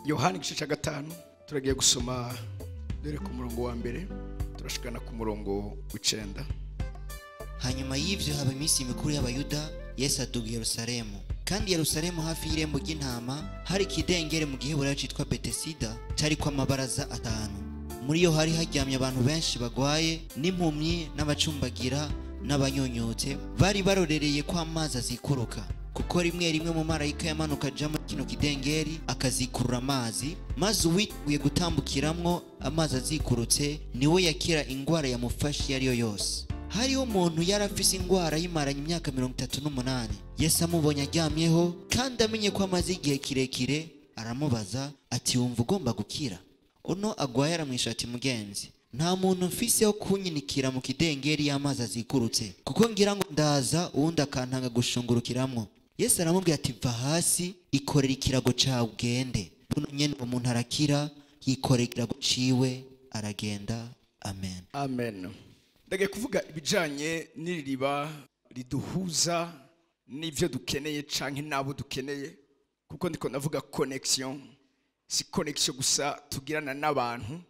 Yohana igice cya 5 turagiye gusoma dore ku murongo wa mbere turashikana ku murongo w'icenda. Hanyuma y'ivyo haba iminsi mikuru y'Abayuda, Yesu aduga i Yerusalemu. Kandi Yerusalemu hafi y'irembo ry'intama hari ikidengere mu giheburayo citwa Betesida, cariko amabaraza 5. Muri yo hari haryamye abantu benshi bagwaye, n'impumyi n'abacumbagira n'abanyunyutse, bari barorereye ko amazi azikuruka. Kuko rimwe rimwe mu marayika yamanuka aja muri kino kidengeri akazikurura amazi, maze uwiteguye gutambukiramwo amazi azikurutse niwe yakira ingwara yamufashe iyo ariyo yose. Hariho umuntu yari afise ingwara yimaranye imyaka 38. Yesu amubonye aryamyeho kandi amenye ko amaze igihe kirekire, aramubaza ati wumva ugomba gukira? Uno agwaye aramwisha ati mugenzi, nta muntu mfise wo kunyinikira mu kidengeri y'amazi azikurutse, kuko ngira ngo ndaza uwundi akantanga gushungurukiramwo. Yesu aramubwira ati va hasi, ikorera ikirago cawe ugende. Buno nyene uwo muntu arakira, yikorera ikirago ciwe aragenda. Amen. Amen. Ndagiye kuvuga ibijanye n'iriba riduhuza n'ivyo dukeneye canke n'abo dukeneye, kuko ndiko ndavuga connection. Si connection gusa tugirana n'abantu,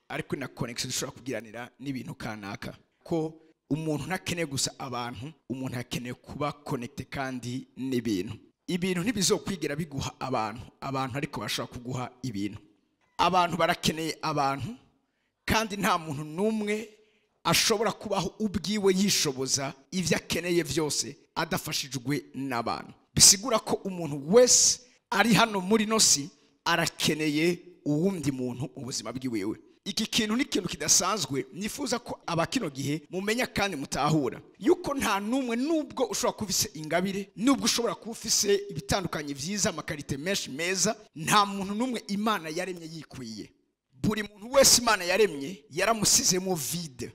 ariko na connection dushobora kugiranira n'ibintu kanaka. Ko umuntu ntakeneye gusa abantu, umuntu akeneye kuba connecté kandi n'ibintu. Ibintu ntibizokwigira biguha abantu, abantu ariko bashobora kuguha ibintu. Abantu barakeneye abantu, kandi nta muntu n'umwe ashobora kubaho ubwiwe yishoboza ivyo akeneye vyose adafashijwe n'abantu. Bisigura ko umuntu wese ari hano muri nosi arakeneye uwundi muntu mu buzima bwiwewe. Iki kintu ni ikintu kidasanzwe, nifuza ko abakino gihe mumenya kandi mutahura yuko nta numwe, nubwo ushobora kuba ufise ingabire, nubwo ushobora kuba ufise ibitandukanye vyiza, amakarite menshi meza, nta muntu numwe Imana yaremye yikwiye. Buri muntu wese Imana yaremye yaramusizemo vide.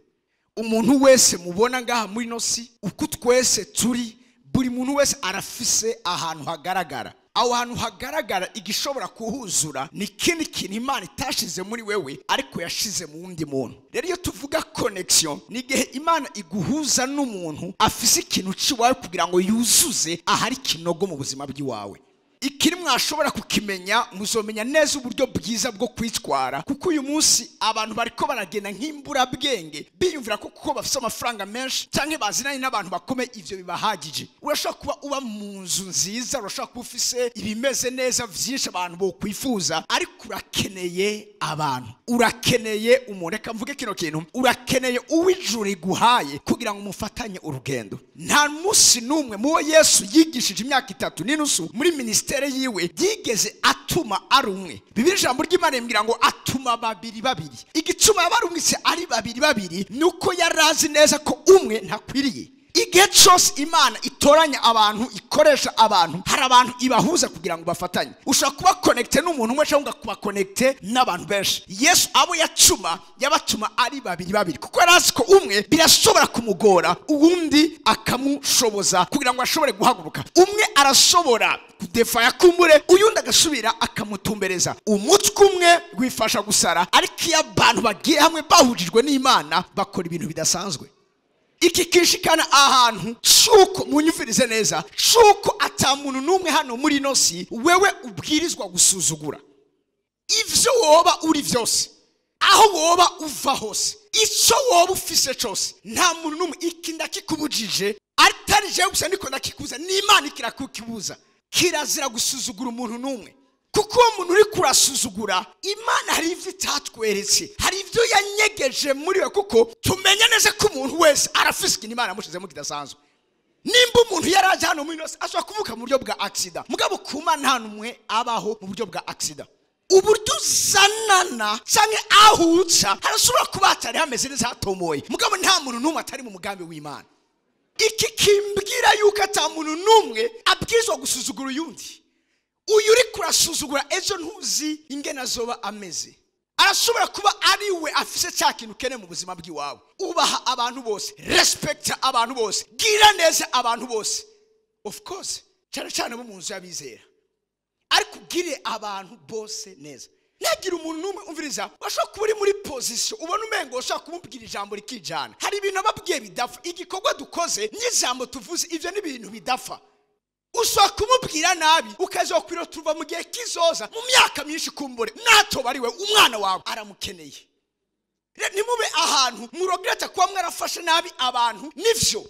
Umuntu wese mubona ngaha muri nosi, uko twese turi, buri muntu wese arafise ahantu hagaragara. Aho hantu hagaragara igishobora kuhuzura ni kindi kintu Imana itashize muri wewe ariko yashize mu wundi muntu. Rero iyo tuvuga connection, ni igihe Imana iguhuza n'umuntu afise ikintu ciwawe kugira ngo yuzuze ahari kinogo mu buzima bw'iwawe. Ikiri mwashobora kukimenya, muzomenya neza uburyo bwiza bwo kwitwara, kuko uyu munsi abantu bariko baragenda nk'imburabwenge biyumvira ko kuko bafise amafaranga menshi canke bazinanye n'abantu bakomeye ivyo bibahagije. Urashobora kuba uba mu nzu nziza, urashobora kuba ufise ibimeze neza vyinshi abantu bokwifuza, ariko urakeneye abantu, urakeneye umuntu. Reka mvuge kino kintu, urakeneye uw'ijuru riguhaye kugira ngo mufatanye urugendo. Nta munsi n'umwe muwo Yesu yigishije imyaka 3.5 muri ministere yiwe yigeze atuma ari umwe. Bibiliya ijambo ry'Imana rimbwira ngo atuma babiri babiri. Igituma yabarungitse ari babiri babiri nuko yarazi neza ko umwe ntakwiriye. Igihe cyose Imana itoranya abantu, ikoresha abantu, hari abantu ibahuza kugira ngo bafatanye. Ushobora kuba connecté n'umuntu umwe cyangwa kuba connecté n'abantu benshi. Yesu abo yacuma yabatuma ari babiri babiri, kuko yarazi ko umwe birashobora kumugora, uwundi akamushoboza kugira ngo ashobore guhaguruka. Umwe arashobora kudefaya kumbure, uyundi agasubira akamutumbereza. Umutwe umwe wifasha gusara, ariko iyo abantu bagiye hamwe bahujijwe n'Imana bakora ibintu bidasanzwe. Iki kishikana ahantu cuko munyumvirize neza, cuko ata muntu numwe hano muri nosi wewe ubwirizwa gusuzugura. Ivyo woba uri vyose, aho woba uva hose, ico woba ufise cose, nta muntu numwe iki ndakikubujije, atari jewe gusa ndiko ndakikuza, n'Imana ikirakukibuza. Kirazira gusuzugura umuntu numwe, kuko uwo muntu uri kurasuzugura, Imana hari ivyo itatweretse, hari ivyo yanyegeje muri we, kuko tumenya neza ko umuntu wese arafise ikintu Imana yamushizemo kidasanzwe. Nimba umuntu yaraje hano muri nose ashobora kuvuka mu buryo bwa accident, mugabo kuma nta numwe abaho mu buryo bwa accident. Uburyo uzanana canke ahuca harashobora kuba hatari hameze neza hatomoye, mugabo nta muntu numwe atari mu mugambi w'Imana. Iki kimbwira yuko ata muntu numwe abwirizwa gusuzugura uyundi. Uyu uri kurasuzugura ejo ntuzi ingene azoba ameze. Arashobora kuba ari we afise cya kintu ukeneye mu buzima bw'iwawe. Ubaha abantu bose, respect abantu bose, gira neza abantu bose. Of course, cyane cyane bo mu nzu y'abizera. Ariko ugire abantu bose neza. Ntagira umuntu n'umwe umviriza, washobora kuba uri muri position ubona umengo ushobora kumubwira ijambo rikijana. Hari ibintu ababwiye bidapfa. Igikorwa dukoze n'ijambo tuvuze, ivyo ni ibintu bidapfa. Ushobora kumubwira nabi ukazokwira tuva mu gihe kizoza mu myaka myinshi kumbure natoba ari we umwana wawe aramukeneye. Ntimube ahantu murogereta kuba mwarafashe nabi abantu. Nivyo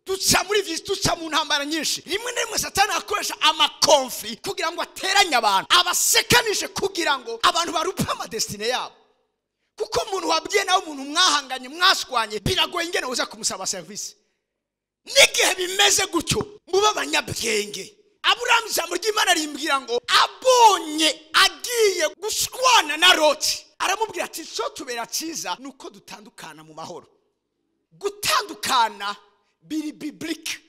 duca muri visi, duca mu ntambara nyinshi. Rimwe na rimwe Satani akoresha amakonfli kugira ngo ateranye abantu, abasekanishe kugira ngo abantu barupe amadestine yabo. Kuko umuntu wabwiye nawe, umuntu mwahanganye mwashwanye, biragoye ingene uza kumusaba service. N'igihe bimeze gutyo mube abanyabwenge. Aburahamu ijambo ry'Imana rimbwira ngo abonye agiye gushwana na Loti, aramubwira ati cyo tubera cyiza nuko dutandukana mu mahoro. Gutandukana biri biblique,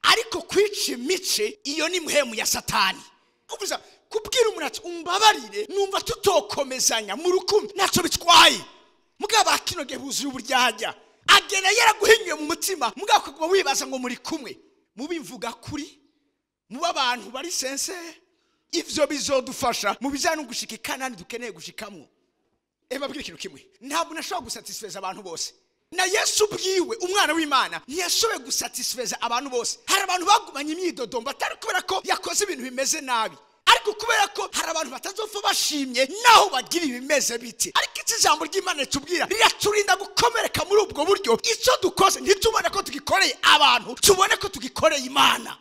ariko kwica imice iyo ni muhemu ya Satani. Kuvuza kubwira umuntu ati umbabarire numva tutokomezanya mu rukundo ntacyo bitwaye. Mugabo akino gihe buzuye uburyarya, agenda yaraguhinyuye mu mutima, mugabo akaguma wibaza ngo muri kumwe. Mubivuga kuri muba abantu bari sense, ivyo bizodufasha mu bijyanye no gushika Ikanani dukeneye gushikamwo. Babwira ikintu kimwe, ntabwo nashobora gusatisfeza abantu bose. Na Yesu bwiwe umwana w'Imana ntiyashoboye gusatisfeza abantu bose. Hari abantu bagumanye imyidodombo atari kubera ko yakoze ibintu bimeze nabi, ariko kubera ko hari abantu batazopfa bashimye naho bagira ibimeze biti. Ariko iki jambo ry'Imana ritubwira riraturinda gukomereka muri ubwo buryo. Icyo dukoze ntitubone ko tugikoreye abantu, tubone ko tugikoreye Imana.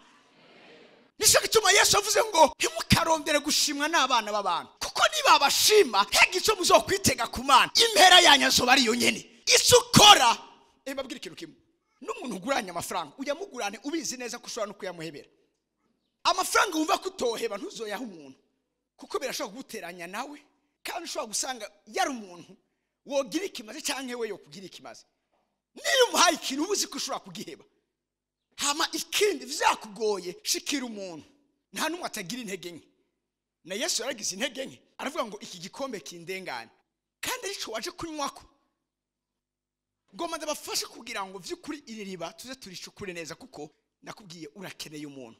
Nicyo gituma Yesu avuze ngo ntimukarondere gushimwa n'abana b'abantu, kuko niba bashima hega icyo muzokwitega ku Mana, impera yanyu azoba ari yo nyene. Icyo ukora, babwira ikintu kimwe, n'umuntu uguranye amafaranga uyamugurane ubizi neza ko ushobora no kuyamuhebera. Amafaranga wumva ko utoheba ntuzoyaha umuntu, kuko birashobora kuguteranya nawe, kandi ushobora gusanga yari umuntu wogira ikimaze cyangwa we yokugira ikimaze. Niyo umuhaye ikintu uba uzi ko ushobora kugiheba. Hama ikindi vyakugoye, shikira umuntu. Nta numwe atagira intege nke. Na Yesu yaragize intege nke, aravuga ngo iki gikombe kindengane, kandi arico waje kunywako. Ngoma ndabafashe kugira ngo vy'ukuri iri riba tuze turicukure neza, kuko nakubwiye urakeneye umuntu.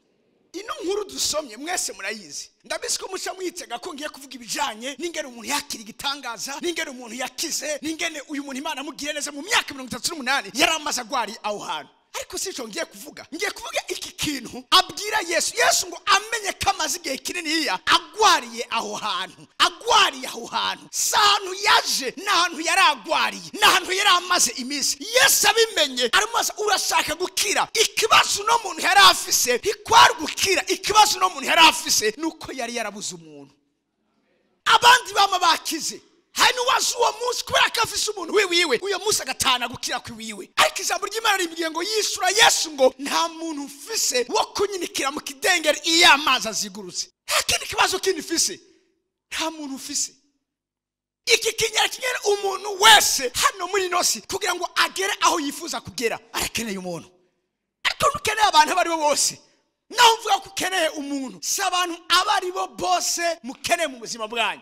Ino nkuru dusomye mwese murayizi. Ndabizi ko muca mwitega ko ngiye kuvuga ibijanye n'ingene umuntu yakira igitangaza, n'ingene umuntu yakize, n'ingene uyu muntu Imana amugiriye neza mu myaka 38 yari amaze agwari aho hantu. Ariko si ico ngiye kuvuga. Ngiye kuvuga iki kintu abwira Yesu. Yesu ngo amenye ko amaze igihe kininiya agwariye aho hantu, agwariye aho hantu. Si ahantu yaje, ni ahantu yari agwariye, ni ahantu yari amaze iminsi. Yesu abimenye aramubaza urashaka gukira? Ikibazo uno muntu yari afise ntikwari gukira, ikibazo uno muntu yari afise nuko yari yarabuze umuntu. Abandi bama bakize, hari n'uwaje uwo munsi kubera ko afise umuntu wiwiwe, uyo munsi agatana gukira kwiwiwe. Ariko ijambo ry'Imana rimbwiye ngo yishura Yesu ngo nta muntu mfise wo kunyinikira mu kidengeri iyo amazi azigurutse. Nta kindi kibazo kindi mfise, nta muntu mfise. Iki kinyera umuntu wese hano muri ino si kugira ngo agere aho yifuza kugera arakeneye umuntu. Ariko ntukeneye abantu abo ari bo bose. Naho mvuga ko ukeneye umuntu, si abantu abo ari bo bose mukeneye mu buzima bwanyu.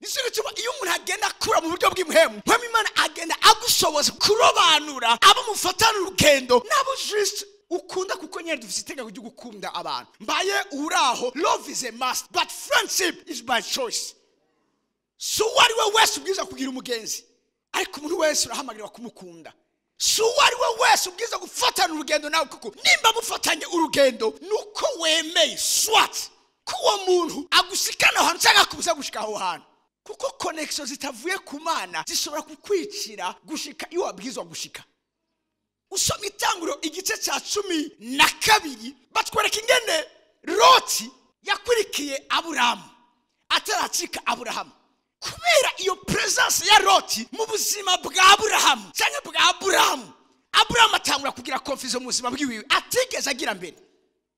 Nicyo gituma iyo umuntu agenda akura mu buryo bw'imuhemu, mpamvu Imana agenda agushoboza kurobanura abo mufatana urugendo nabo just ukunda, kuko nyine dufite itegeko ryo gukunda abantu. Mbaye uraho, love is a must but friendship is by choice. Si uwo ari we wese ubwiza kugira umugenzi, ariko umuntu wese urahamagarira kumukunda. Si uwo ari we wese ubwiza gufatana urugendo nawe, kuko nimba mufatanye urugendo nuko wemeye swat ko uwo muntu agushikana ahantu cyangwa akubuza gushika aho hantu. Kuko connection zitavuye ku Mana zishobora kukwicira gushika iyo wabwizwa gushika. Usoma Itanguriro igice cya 12 batwereka ingene Loti yakurikiye Aburahamu ataracika Aburahamu. Kubera iyo presence ya Loti mu buzima bwa Aburahamu cyangwa bwa Aburahamu, Aburahamu atangura kugira confusion mu buzima bwiwe atigeze agira mbere.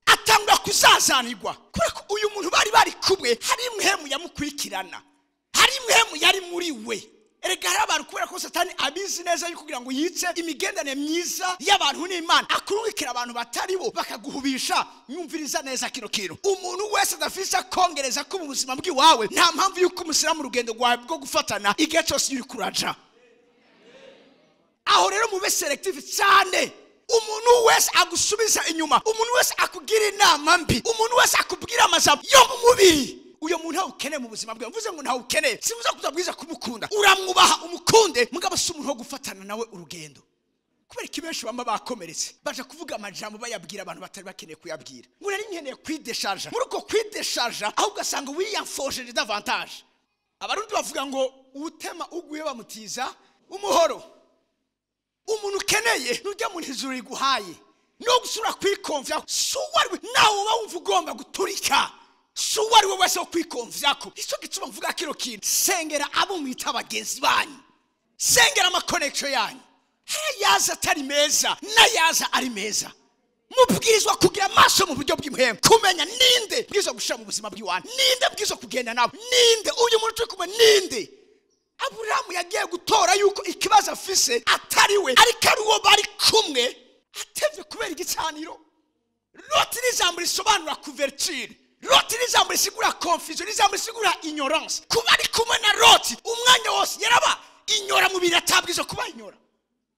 Atangura kuzazanirwa kubera ko uyu muntu bari bari kumwe hari imwemu yamukurikirana, hari imwemu yari muri we. Erega hari abantu kubera ko Satani abizi neza yuko kugira ngo yice imigenderanire myiza y'abantu n'Imana, akurungikira abantu batari bo bakaguhubisha. Nyumviriza neza kino kintu, umuntu wese adafise akongereza ko mu buzima bw'iwawe nta mpamvu yuko umushyira mu rugendo rwawe bwo gufatana igihe cyose uri kuraja. Aho rero mube selective cyane. Umuntu wese agusubiza inyuma, umuntu wese akugira inama mbi, umuntu wese akubwira amajambo yo mu mubiri, uyo muntu ntawukeneye mu buzima bwawe. Mvuze ngo ntawukeneye, simuza kuzabwiza kumukunda, uramwubaha umukunde, mugabo si umuntu wo gufatana nawe urugendo. Kubera ko benshi bamba bakomeretse baje kuvuga amajambo bayabwira abantu batari bakeneye kuyabwira, ngo nari nkeneye kwideshaja. Muri uko kwideshaja aho ugasanga wiyamfojeje davantage. Abarundi bavuga ngo utema uguye bamutiza umuhoro. Umuntu ukeneye nujya mu ijuru riguhaye no gusura kwikomvya, suwari nawe uba wumva ugomba guturika, suwari wowe wese wo kwikomvyako. Ico gituma mvuga kino kintu, sengera abo mwita abagenzi banyu, sengera amakonnection yanyu. Hayaza atari meza n'ayaza ari meza. Mubwirizwa kugira amaso mu buryo bw'impwemu, kumenya ninde bwirizwa gushira mu buzima bw'iwanyu, ninde bwirizwa kugenda nabo, ninde uyu muntu turi kumwe, ninde. Aburahamu yagiye gutora yuko ikibazo afise atari we, ariko ari uwo bari kumwe, atevye kubera igicaniro. Loti ni ijambo risobanura couverture, Loti ni ijambo risigura confusion, ni ijambo risigura ignorance. Kuba ari kumwe na Loti umwanya wose yaraba inyora mu bintu atabwirizwa kuba inyora,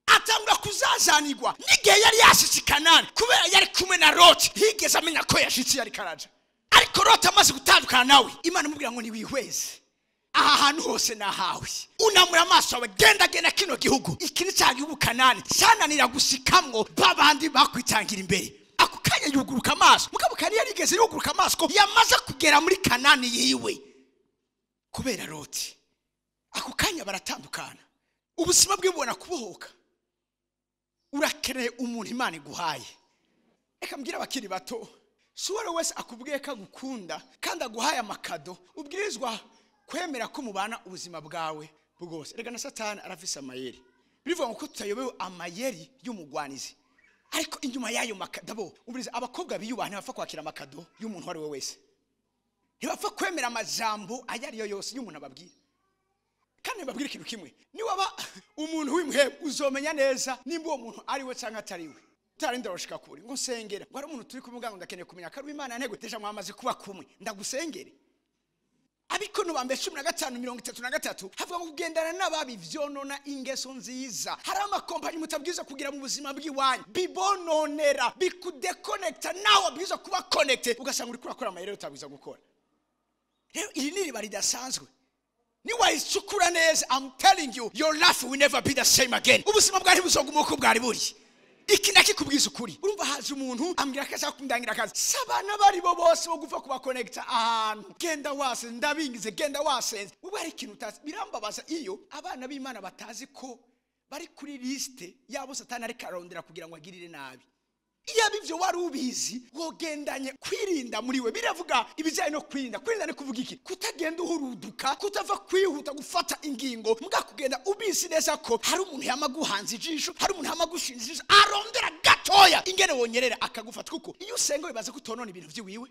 atangura kuzazanirwa n'igihe yari yashitse i Kanani. Kubera yari kumwe na Loti ntiyigeze amenya ko yashitse yari karaja. Ariko Loti amaze gutandukana nawe, Imana imubwira ngo niwihweze, aha hantu hose nahawe, unamura amaso yawe, genda genda kino gihugu, iki ni cya gihugu Kanani cyananira gusikamwo babandi bakwitangira imbere. Ako kanya yuguruka amaso. Mugabo kandi yarigeze yuguruka amaso ko yamaze kugera muri Kanani yiwe kubera Loti. Ako kanya baratandukana, ubuzima bwe bubona kubohoka. Urakeneye umuntu Imana iguhaye. Reka mbwire abakiri bato, si uwo ari we wese akubwiye ko agukunda kandi aguhaye amakado, ubwirizwa kwemera ko mubana ubuzima bwawe bwose. Reka na Satani arafise amayeri, bivuga ngo ko tutayobewe amayeri y'umugwanizi. Ariko inyuma y'ayo makado, umviriza, abakobwa biyubaha ntibapfa kwakira amakado y'umuntu uwo ari we wese, ntibapfa kwemera amajambo ayo ari yo yose y'umuntu ababwira. Kandi mbabwire ikintu kimwe, niwaba umuntu w'impwemu uzomenya neza nimba uwo muntu ari we cyangwa atari we. Utarinda urashika kure ngo nsengera, ngo hari umuntu turi kumwe ngo ndakeneye kumenya ko ari Imana ntego, deja mwamaze kuba kumwe, ndagusengere. Abikono ba mbere 15:33 havuga ngo kugendana n'ababi vyonona ingeso nziza. Hari amakompanyi mutabwiza kugira mu buzima bw'iwanyu, bibononera, bikudekonekta nawe bwiza kuba connected, ugasanga uri kurakora amayeri utabwiza gukora. Rero iri ni iriba ridasanzwe. Niwayicukura neza, I'm telling you, your life will never be the same again. Ubuzima bwawe ntibuzoguma uko bwari buri. Iki nakikubwiza ukuri. Urumva haje umuntu ambwira ko ashaka kundangira akazi. Sabana bari bo bose bo gupfa kubakonekta ahantu. Genda wasenze, ndabingize, genda wasenze. Ubu hari ikintu utazi. Birambabaza iyo abana b'Imana batazi ko bari kuri liste yabo Satani ariko ararondera kugira ngo agirire nabi. Iyo ivyo wari ubizi, wogendanye kwirinda muri we. Biravuga ibijyanye no kwirinda. Kwirinda ni kuvuga iki? Kutagenda uhuruduka, kutava kwihuta gufata ingingo, muga kugenda ubizi neza ko hari umuntu yamaguhanze ijisho, hari umuntu yamagushinze ijisho, arondera gatoya ingene wonyerera akagufata. Kuko iyo usenga wibaza ko utonona ibintu vyiwiwe.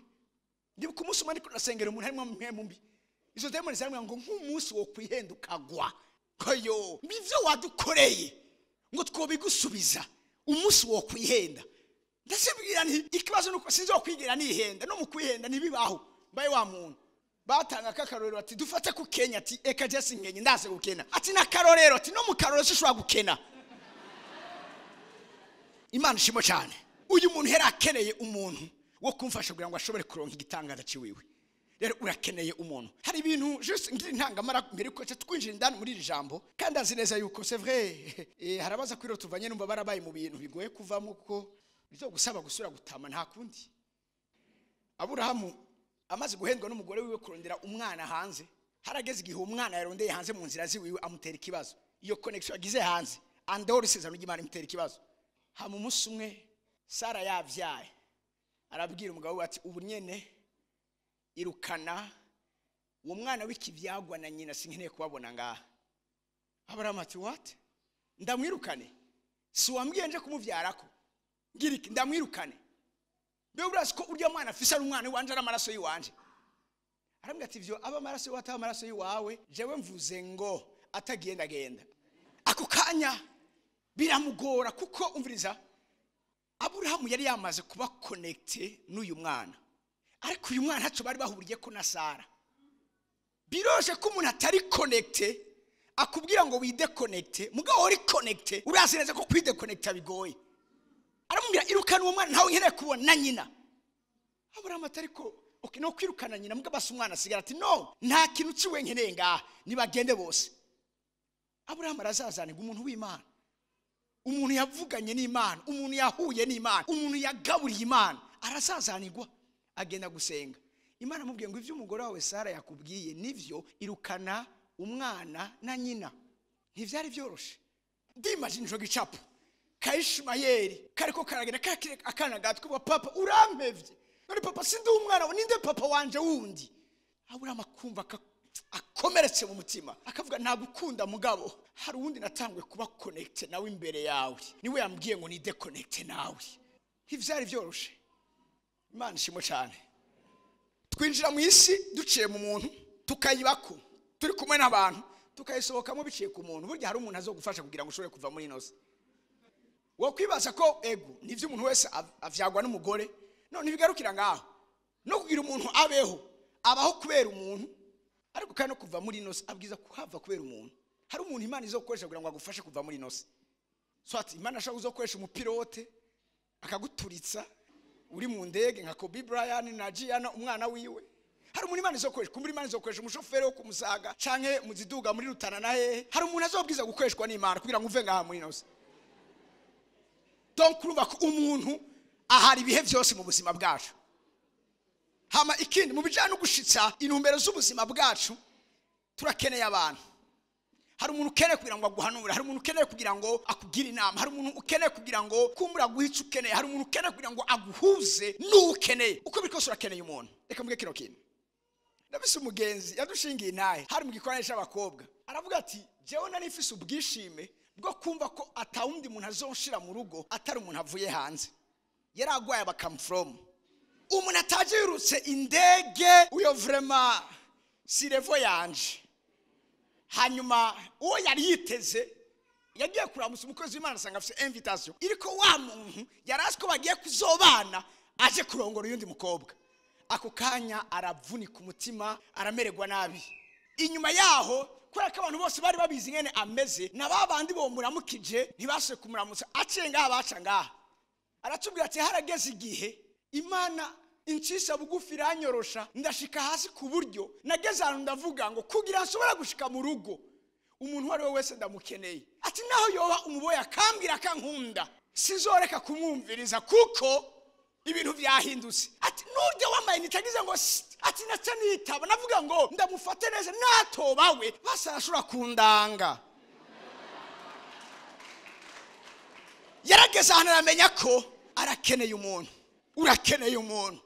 Ndibuka umunsi umwe ndiko nasengera umuntu harimo mpwemu mbi, izo demoni zaramubwira ngo nk'umunsi wo kwihenda ukagwa, koyo ivyo wadukoreye ngo twobigusubiza, umunsi wo kwihenda. Ndasibwira nti ikibazo nuko sinzokwigira nihenda, no mu kwihenda ntibibaho. Mbaye wa muntu batanga kakarorero ati dufate ku Kenya, ati eka je sinkenye ndaze gukena, ati na karorero, ati no mu karorero sishobora gukena. Imana ishimwe cyane. Uyu muntu yari akeneye umuntu wo kumfasha kugira ngo ashobore kuronka igitangaza ciwiwe. Rero urakeneye umuntu. Hari ibintu juste ngira intangamara mbere yuko twinjira indani muri iri jambo, kandi azi neza yuko c'est vrai, harabaza kwiro tuvanye numva barabaye mu bintu bigoye kuvamo, kuko bizogusaba gusura gutama nta kundi. Aburahamu amaze guhendwa n'umugore wiwe kurondera umwana hanze, harageze igihe umwana yarondeye hanze mu nzira ziwiwe amutera ikibazo. Iyo connection yagize hanze andori isezerano ry'Imana imutera ikibazo. Hama umunsi umwe Sara yavyaye, arabwira umugabo we ati ubu nyene irukana uwo mwana w'ikivyagwa na nyina, sinkeneye kubabona ngaha. Aburahamu ati what? Ndamwirukane? Si wambwiye nje kumuvyarako? Ngira iki? Ndamwirukane? Mbega urazi ko urya mwana afise ari umwana wanje, ari amaraso yiwanje? Arambwira ati ivyo aba amaraso yiwe ataba amaraso yiwawe, jewe mvuze ngo atagenda genda. Ako kanya biramugora, kuko umviriza, Aburahamu yari yamaze kuba connecté n'uyu mwana, ariko uyu mwana ntaco bari bahuriye ko na Sara. Biroshe ko umuntu atari connecté akubwira ngo wideconnecte, mugabo uri connecté urazi neza ko kwideconnecta bigoye. Aramubwira irukana uwo mwana ntawe nkeneye kubona na nyina. Aburahamu atari ko okay, no kwirukana nyina, mugabo basi umwana asigara ati no, nta kintu ciwe nkeneye ngaha, nibagende bose. Aburahamu arazazanirwa umuntu w'Imana. Umuntu yavuganye n'Imana, umuntu yahuye n'Imana, umuntu yagaburiye Imana, arasazanirwa agenda gusenga. Imana amubwiye ngo ivyo umugore wawe Sara yakubwiye nivyo, irukana umwana na nyina. Ntivyari vyoroshe. Ndimagine ico gicapo ka Ishimayeli kariko karagenda kakire akana gato kuba papa urampevye. None papa sindi umwana, ninde papa wanje wundi? Abura makumva akomeretse mu mutima, akavuga nagukunda mugabo hari uwundi natangwe kuba connecté nawe imbere yawe, niwe yambwiye ngo ni déconnecté nawe. Ntivyari vyoroshe. Imana ishimwe cyane. Twinjira mu isi duciye mu muntu, tukayibako turi kumwe n'abantu, tukayisohokamo biciye ku muntu. Burya hari umuntu azogufasha kugira ngo ushobore kuva muri ino si. Wokwibaza ko ego nivyo umuntu wese avyagwa n'umugore, none ntibigarukira ngaho. No kugira umuntu abeho, abaho kubera umuntu, ariko kandi no kuva muri ino si abwiza kuhava kubera umuntu. Hari umuntu Imana izokoresha kugira ngo agufashe kuva muri ino si. Soit Imana ashobora kuzokoresha umupilote akaguturitsa uri mu ndege nka Kobe Bryant na Gianna umwana wiwe. Hari umuntu Imana izokoresha, kumbura Imana izokoresha umushoferi wo kumusaga canke muziduga muri Rutana na hehe. Hari umuntu azobwiza gukoreshwa n'Imana kugira ngo uve ngaha muri ino si. Donc urumva ko umuntu ahari ibihe byose mu buzima bwacu. Hama ikindi mu bijanye no gushitsa intumbero z'ubuzima bwacu, turakeneye abantu. Hari umuntu ukeneye kugira ngo aguhanure, hari umuntu ukeneye kugira ngo akugire inama, hari umuntu ukeneye kugira ngo kumbura aguhe ico ukeneye, hari umuntu ukeneye kugira ngo aguhuze n'uwo ukeneye. Uko biri kose urakeneye umuntu. Reka mvuge kino kintu. Ndafise umugenzi yadushingiye intahe, hari mu gikorane c'abakobwa, aravuga ati jewe nari mfise ubwishime bwo kumva ko atawundi muntu azonshira mu rugo atari umuntu avuye hanze. Yari agwaye bakamfromu, umuntu ataje yirutse indege, uyo vraiment si level yanje. Hanyuma uwo yari yiteze yagiye kuramutsa umukozi w'Imana, asanga afise invitation iriko wa muntu yari azi ko bagiye kuzobana aje kurongora uyundi mukobwa. Ako kanya aravunika umutima, aramererwa nabi. Inyuma yaho, kubera ko abantu bose bari babizi ngene ameze, na ba bandi bomuramukije ntibashe kumuramutsa, aciye ngaha baca ngaha. Aratubwira ati harageze igihe Imana incisha bugufi iranyorosha, ndashika hasi ku buryo nageze ahantu ndavuga ngo kugira nshobora gushika mu rugo umuntu uwo ari we wese ndamukeneye. Ati naho yoba umuboya akambwira akankunda, sinzoreka kumwumviriza kuko ibintu vyahindutse. Ati nurya wambaye nitagize ngo sst, ati naca nitaba navuga ngo ndamufate neza, natobawe basi arashobora kundanga. Yarageze ahantu aramenya ko arakeneye umuntu. Urakeneye umuntu,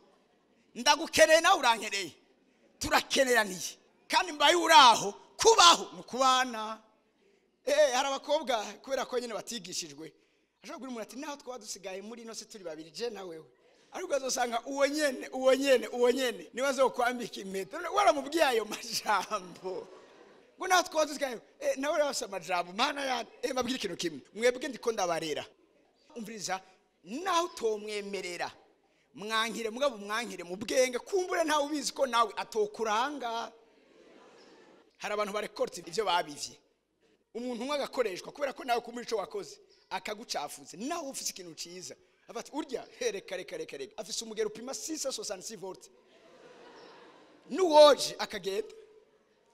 ndagukeneye nawe urankeneye, turakeneraniye. Kandi mbaye uraho kubaho ni ukubana. Hari abakobwa kubera ko nyine batigishijwe, ashobora kubwira umuntu ati naho twaba dusigaye muri ino si turi babiri je na wewe, ariko azosanga uwo nyene uwo nyene uwo nyene niwe azokwambika impeta. None waramubwiye ayo majambo ngo naho twaba dusigaye, nawe rero afise amajambo mana ya mabwira ikintu kimwe, mwebwe ndiko ndabarera, umviriza, naho utomwemerera mwankire, mugabo mwankire mu bwenge, kumbure ntawe ubizi ko nawe atokuranga. Hari abantu barekorta ivyo babivye, umuntu umwe agakoreshwa kubera ko nawe kumuri ico wakoze akagucafuza, nawe ufise ikintu ciza afata urya reka reka reka reka, afise umugero upima 666 volt nuwoje akagenda.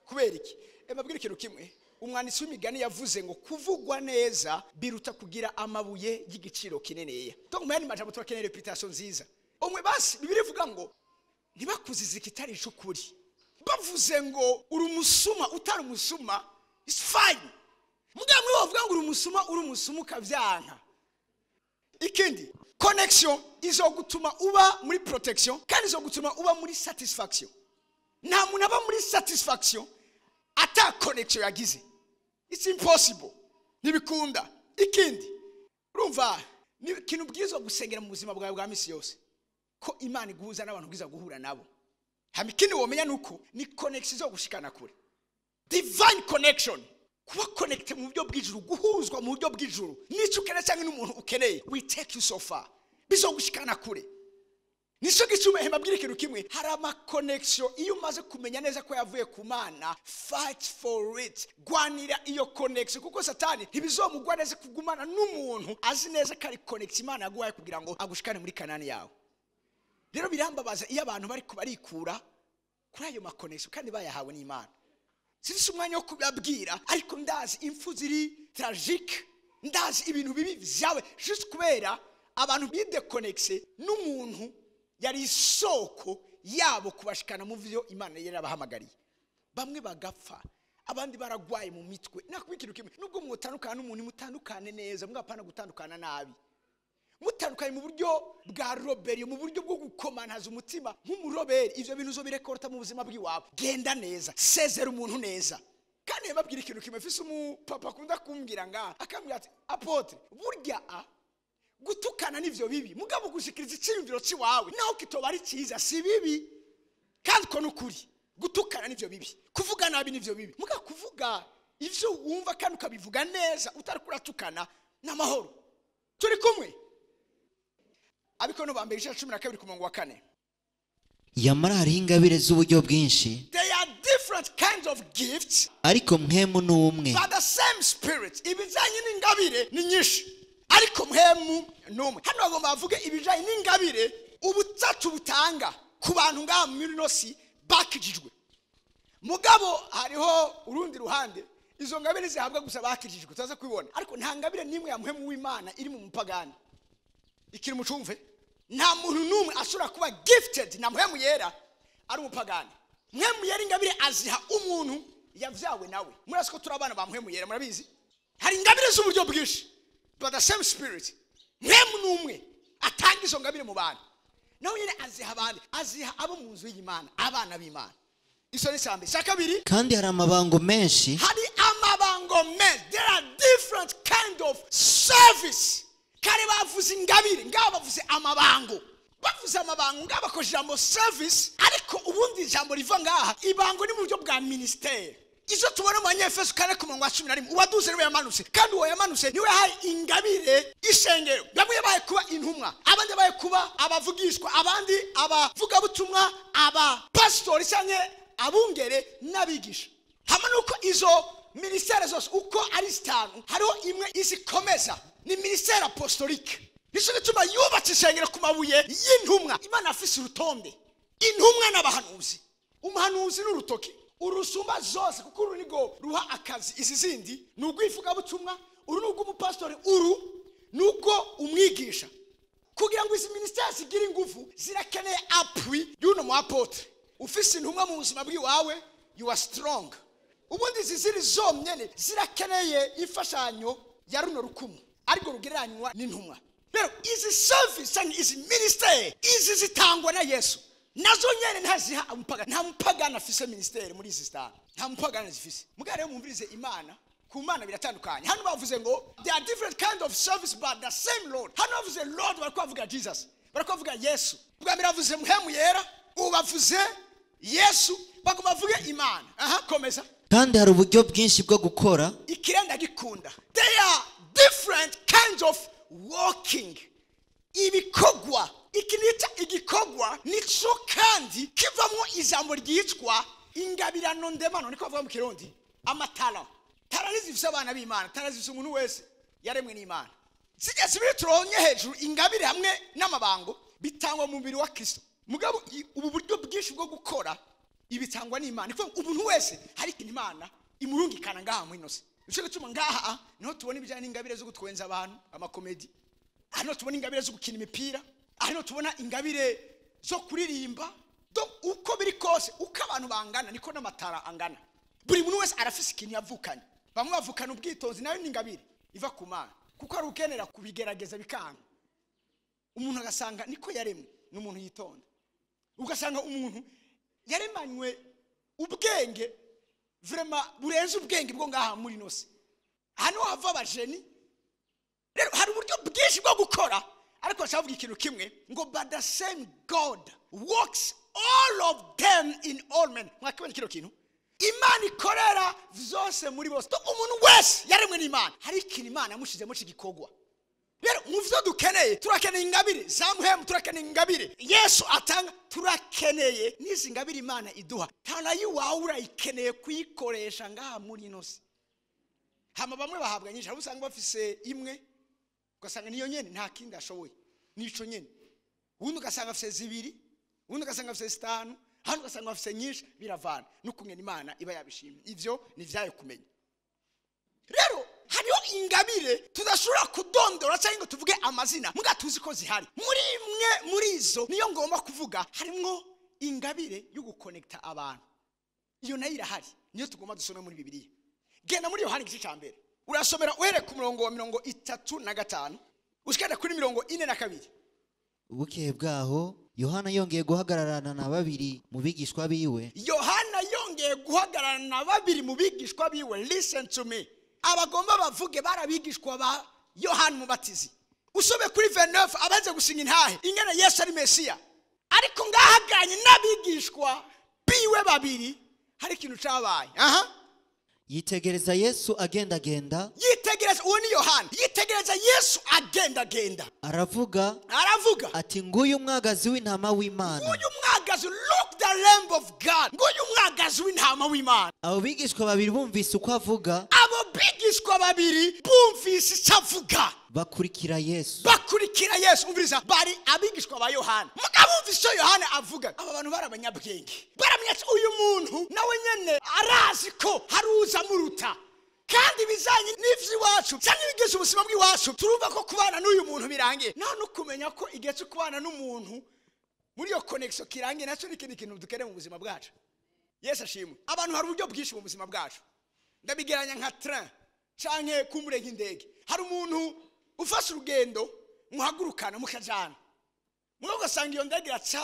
Kubera iki? Mabwira ikintu kimwe, umwanditsi w'imigani yavuze ngo kuvugwa neza biruta kugira amabuye y'igiciro kininiya. Donc mu yandi majambo turakeneye réputation nziza. Umwe basi Bibiliya ivuga ngo ntibakuzize ikitari ic'ukuri. Bavuze ngo uri umusuma utari umusuma, it's fine. Mugabo mwe bavuga ngo uri umusuma, uri umusuma ukavyanka. Ikindi, connection izogutuma uba muri protection kandi izogutuma uba muri satisfaction. Nta muntu aba muri satisfaction ata connection yagize, it's impossible, ntibikunda. Ikindi, urumva ni ikintu bwiza gusengera mu buzima bwawe bwa misi yose ko Imana iguhuza n'abantu bwiza guhura nabo. Hama ikindi womenya nuko ni connection zo gushikana kure, divine connection, kuba connecté mu buryo bw'ijuru, guhuzwa mu buryo bw'ijuru n'icyo ukeneye cyangwa n'umuntu ukeneye, we take you so far, bizogushikana kure. Nicyo gituma mbabwira ikintu kimwe, hari ama connection iyo umaze kumenya neza ko yavuye ku Mana, fight for it, gwanira iyo connection, kuko Satani ntibizomugwa neza kugumana n'umuntu azi neza ko ari connection Imana yaguhaye kugira ngo agushikane muri Kanani yawe. Rero birambabaza iyo abantu bari barikura kuri ayo ma connection kandi bayahawe n'Imana. Sinzi umwanya wo kubabwira, ariko ndazi impfu ziri tragique. Ndazi ibintu bibi vyawe just kubera abantu bidéconnecté n'umuntu yari isoko yabo kubashikana mu vyo Imana yari yabahamagariye. Bamwe bagapfa, abandi baragwaye mu mitwe. Nakubwira ikintu kimwe, nubwo mutandukana n'umuntu, mutandukane neza, mwapana gutandukana nabi. Mutandukanye mu buryo bwa rébellion, mu buryo bwo gukomantaza umutima nk'umuroberi, ivyo bintu uzobirekorta mu buzima bw'iwawe. Genda neza, sezera umuntu neza. Kandi babwira ikintu kimwe, mfise umupapa akunda kumbwira ngaha, akambwira ati: "Apôtre, burya a gutukana nivyo bibi, mugabo gushikiriza iciyumviro ciwawe naho kitoba ari cyiza si bibi." Kandi ko nukuri, gutukana nivyo bibi, kuvuga nabi nivyo bibi, mugabo kuvuga ivyo wumva kandi ukabivuga neza utari kuratukana n'amahoro. Turi kumwe? Abikorinto ba mbere igice 12 ku murongo wa 4. Yamara hariho ingabire z'uburyo bwinshi, There are different kinds of gifts, ariko Mpwemu ni umwe. but the same Spirit. Ibijyanye n'ingabire ni nyinshi, ariko Mpwemu ni umwe. Hano bagomba bavuge ibijyanye n'ingabire ubutatu butanga ku bantu ngaha muri ino si bakijijwe. Mugabo hariho urundi ruhande, izo ngabire zihabwa gusa bakijijwe, tutaza kubibona. Ariko nta ngabire n'imwe ya Mpwemu w'Imana iri mu mupagani. Ikiri mucumve, nta muntu n'umwe ashobora kuba gifted na Mpwemu Yera ari umupagani. Mpwemu Yera ingabire aziha umuntu yavyawe nawe. Murazi ko turi abana ba Mpwemu Yera, murabizi. Hari ingabire z'uburyo bwinshi, but the same Spirit, Mpwemu n'umwe atanga izo ngabire mu bantu. Nawe nyine aziha abandi, aziha abo mu nzu y'Imana, abana b'Imana. Iso ni icya mbere. Icya kabiri: Kandi hari amabango menshi, Hari amabango menshi. There are different kind of service. Kare bavuze ingabire, ngaho bavuze amabango. Bavuze amabango, ngaho bakoresha ijambo service, ariko ubundi ijambo riva ngaha, ibango ni mu buryo bwa ministère. Izo tubona mu Banyefeso 4 ku murongo wa 11, uwaduze niwe yamanutse, kandi uwo yamanutse niwe yahaye ingabire ishengero. Bamwe yabaye kuba intumwa, abandi babaye kuba abavugishwa, abandi abavugabutumwa, abapasitori cyangwa abungere n'abigisha. Hamwe nuko izo ministères zose uko ari zitanu, hariho imwe izikomeza, ni ministère apostolique. Nicyo gituma yubatse ishengero ku mabuye y'intumwa. Imana afise urutonde: intumwa n'abahanuzi. Umuhanuzi ni urutoki urusumba zose, kuko uru nigo ruha akazi izi zindi. Ni urw'ivugabutumwa, uru ni urw'umupasitori, uru ni urwo umwigisha. Kugira ngo izi ministères zigire ingufu, zirakeneye appui y'uno mu apôtre. Ufise intumwa mu buzima bw'iwawe, you are strong. Ubundi izi ziri zomnyene zirakeneye imfashanyo ya runo rukumu, ariko rugereranywa n'intumwa. Rero izi service cyangwa izi ministère, izi zitangwa na Yesu, nazo nyene ntaziha umupagani. Nta mupagani afise ministère muri izi zitanu, nta mupagani zifise. Mugabo rero mwumvirize Imana, ku Mana biratandukanye. Hano bavuze ngo there are different kind of service but the same Lord. Hano bavuze Lord, bariko bavuga Jesus, bariko bavuga Yesu. Bwa mbere bavuze Mpwemu Yera, ubu bavuze Yesu, bagomba bavuge Imana. Aha, komeza. Kandi hari uburyo bwinshi bwo gukora, Ikirenda gikunda, there are different kinds of working, ibikorwa. Iki nita igikorwa nico kandi kivamo ijambo ryitwa ingabirano ndemano, niko bavuga mu Kirundi, amatara. Tara ntizifise abana b'Imana, tara zifise umuntu wese yaremwe n'Imana. Zijya zibiri turonye hejuru, ingabire hamwe n'amabango, bitangwa mu mubiri wa Kristo. Mugabo ubu buryo bwinshi bwo gukora ibitangwa n'Imana. Ni ukuvuga umuntu wese hari ikintu Imana imurungikana ngaha muri ino si. Nico gituma ngaha niho tubona ibijyanye n'ingabire zo gutwenza abantu, amacomédie. Hano tubona ingabire zo gukina imipira, hano tubona ingabire zo kuririmba. Donc uko biri kose, uko abantu bangana niko n'amatara angana. Buri muntu wese arafise ikintu yavukanye. Bamwe bavukana ubwitonzi, nayo ni ingabire iva ku Mana, kuko hari ukenera kubigerageza bikanga, umuntu agasanga niko yaremwe, ni umuntu yitonda. Ugasanga umuntu yaremanywe ubwenge vraiment burenze ubwenge bwo ngaha muri ino si. Hano hava abagénie. Rero hari uburyo bwinshi bwo gukora, ariko bashaka kuvuga ikintu kimwe ngo but the same God works all of them in all men. Mwakibona kino kintu, Imana ikorera vyose muri bose. Donc umuntu wese yaremwe n'Imana, hari ikintu Imana yamushizemo c'igikorwa. Rero mu vyo dukeneye, turakeneye ingabire za Mpwemu, turakeneye ingabire Yesu atanga, turakeneye n'izi ngabire Imana iduha. Tara yiwawe urayikeneye kuyikoresha ngaha muri ino si. Hama bamwe bahabwa nyinshi, hari usanga bafise imwe, ugasanga niyo nyene, nta kindi ashoboye, nico nyene. Ubundi ugasanga afise zibiri, ubundi ugasanga afise zitanu, hano ugasanga bafise nyinshi. Biravana n'ukungena Imana iba yabishimye, ivyo ni ivyayo kumenya. Rero hari Hariho ingabire tudashobora kudondora cyangwa ngo tuvuge amazina, muga tuzi ko zihari. Muri imwe muri izo niyo ngomba kuvuga, harimwo ingabire yo gukonekta abantu. Iyo nayo irahari, niyo tugomba dusome muri Bibiliya. Genda muri Yohana igice cya mbere, urasomera uhereye ku murongo wa 35 ushikana kuri 42. Bukeye bwaho Yohana yongeye guhagararana na babiri mu bigishwa biwe. Yohana yongeye guhagararana na babiri mu bigishwa biwe. Listen to me, abagomba bavuge barabigishwa ba Yohana Umubatizi. Usome kuri 29 abaze gusinga intahe ingene Yesu ari Mesiya, ariko ngahaganye n'abigishwa biwe babiri, hari ikintu cabaye. Aha, yitegereza Yesu agendagenda. Yitegereza, uwo ni Yohana, yitegereza Yesu agendagenda, aravuga aravuga ati nguyu umwagazi w'intama w'Imana. Nguyu umwagazi, look the Lamb of God, nguyu umwagazi w'intama w'Imana. Abo bigishwa babiri bumvise uko avuga, abo bigishwa babiri bumvise icyo avuga, bakurikira Yesu. Bakurikira Yesu. Umviriza, bari abigishwa ba Yohana, mugabo bumvise icyo Yohana avuga. Aba bantu bari abanyabwenge, baramenya ati uyu muntu nawe nyene arazi ko hari uza muruta, kandi bizanye n'ivy'iwacu cyangwa ibigize ubuzima bw'iwacu. Turumva ko kubana n'uyu muntu birangiye. Nta no kumenya ko igihe cyo kubana n'umuntu muri iyo connection kirangiye, nacyo ni ikindi kintu dukeneye mu buzima bwacu. Yesu ashimwe. Abantu hari uburyo bwinshi mu buzima bwacu, ndabigeranya nka train canke kumbure nk'indege. Hari umuntu ufashe urugendo muhagurukana mukajana, mwe ugasanga iyo ndege iraca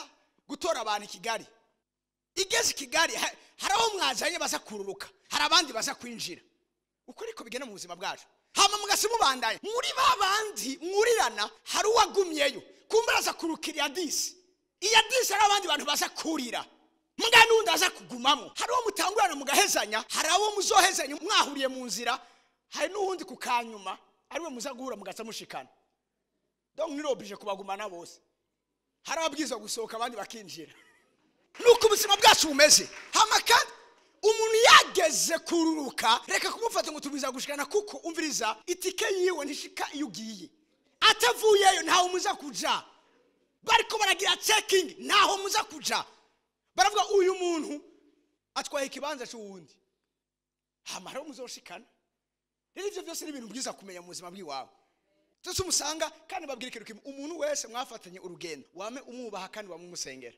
gutora abantu i Kigali. Igeze i Kigali hari aho mwazanye baza kururuka, hari abandi baza kwinjira. Uko niko bigenda mu buzima bwacu. Hama mugasi mubandaye muri ba bandi mwurirana, hari uwagumyeyo kumbe araza kurukira iya disi, iya disi hari abandi bantu baza kurira, muga n'undi aza kugumamo. Hari uwo mutangurana mugahezanya, hari abo muzohezanya mwahuriye mu nzira, hari n'uwundi ku kanyuma ariwe muza guhura mugaca mushikana. Donc nirobije kubagumana bose, hari ababwiza gusohoka abandi bakinjira. Nuko ubuzima bwacu bumeze. Hama kandi umuntu yageze kururuka, reka kumufata ngo tubiza gushikana, kuko umviriza itike yiwe ntishika iyo ugiye. Atavuyeyo ntaho muza kuja, bariko baragira checking, ntaho muza kuja. Baravuga uyu muntu atwaye ikibanza cy'uwundi, hama rero muzoshikana. Rero ivyo byose ni ibintu byiza kumenya mu buzima bw'iwawe. Twese umusanga kandi babwira ikintu kimwe, umuntu wese mwafatanye urugendo wame umwubaha kandi wamumusengera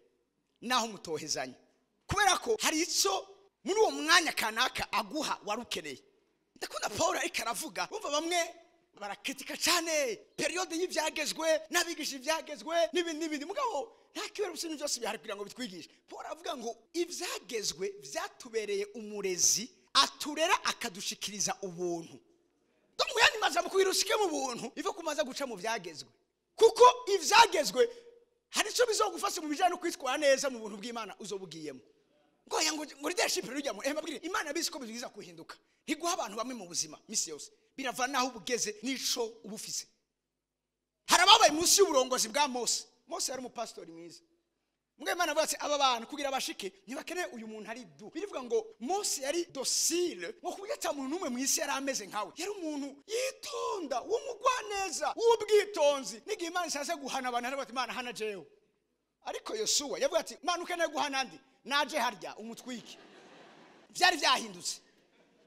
naho mutohezanye, kubera ko hari ico muri uwo mwanya kanaka aguha warukeneye. Ndakunda Paul ariko aravuga, umva bamwe barakritika cyane periode y'ivyagezwe n'abigisha ivyagezwe n'ibindi n'ibindi, mugabo nta kibera ibintu byose bihari kugira ngo bitwigishe. Paul aravuga ngo ivyagezwe vyatubereye umurezi aturera akadushikiriza ubuntu. Donc yani maza mukwirusike mu buntu ivo kumaza guca mu vyagezwe, kuko ivyagezwe hari ico bizogufasha mu bijanye no kwitwara neza mu buntu bw'Imana uzobugiyemo. Ngo ya ngo leadership rujya mu mbabwire Imana bizi ko biza kuhinduka, ntiguha abantu bamwe mu buzima misi yose, birava naho ubugeze nico ubufise. Hari ababaye munsi y'uburongozi bwa Mose. Mose yari umupastori mwiza, mwe Imana avuga ati aba bantu kugira bashike ntibakeneye uyu muntu ari du. Birivuga ngo Mose yari docile, ngo kuburyo ata muntu n'umwe mu isi yari ameze nkawe. Yari umuntu yitonda, w'umugwaneza, w'ubwitonzi. N'igihe Imana ishatse guhana abantu aravuga ati Imana hana jewe. Ariko Yosuwa yavuga ati Imana ukeneye guhana andi, naje harya umutwike. Byari byahindutse.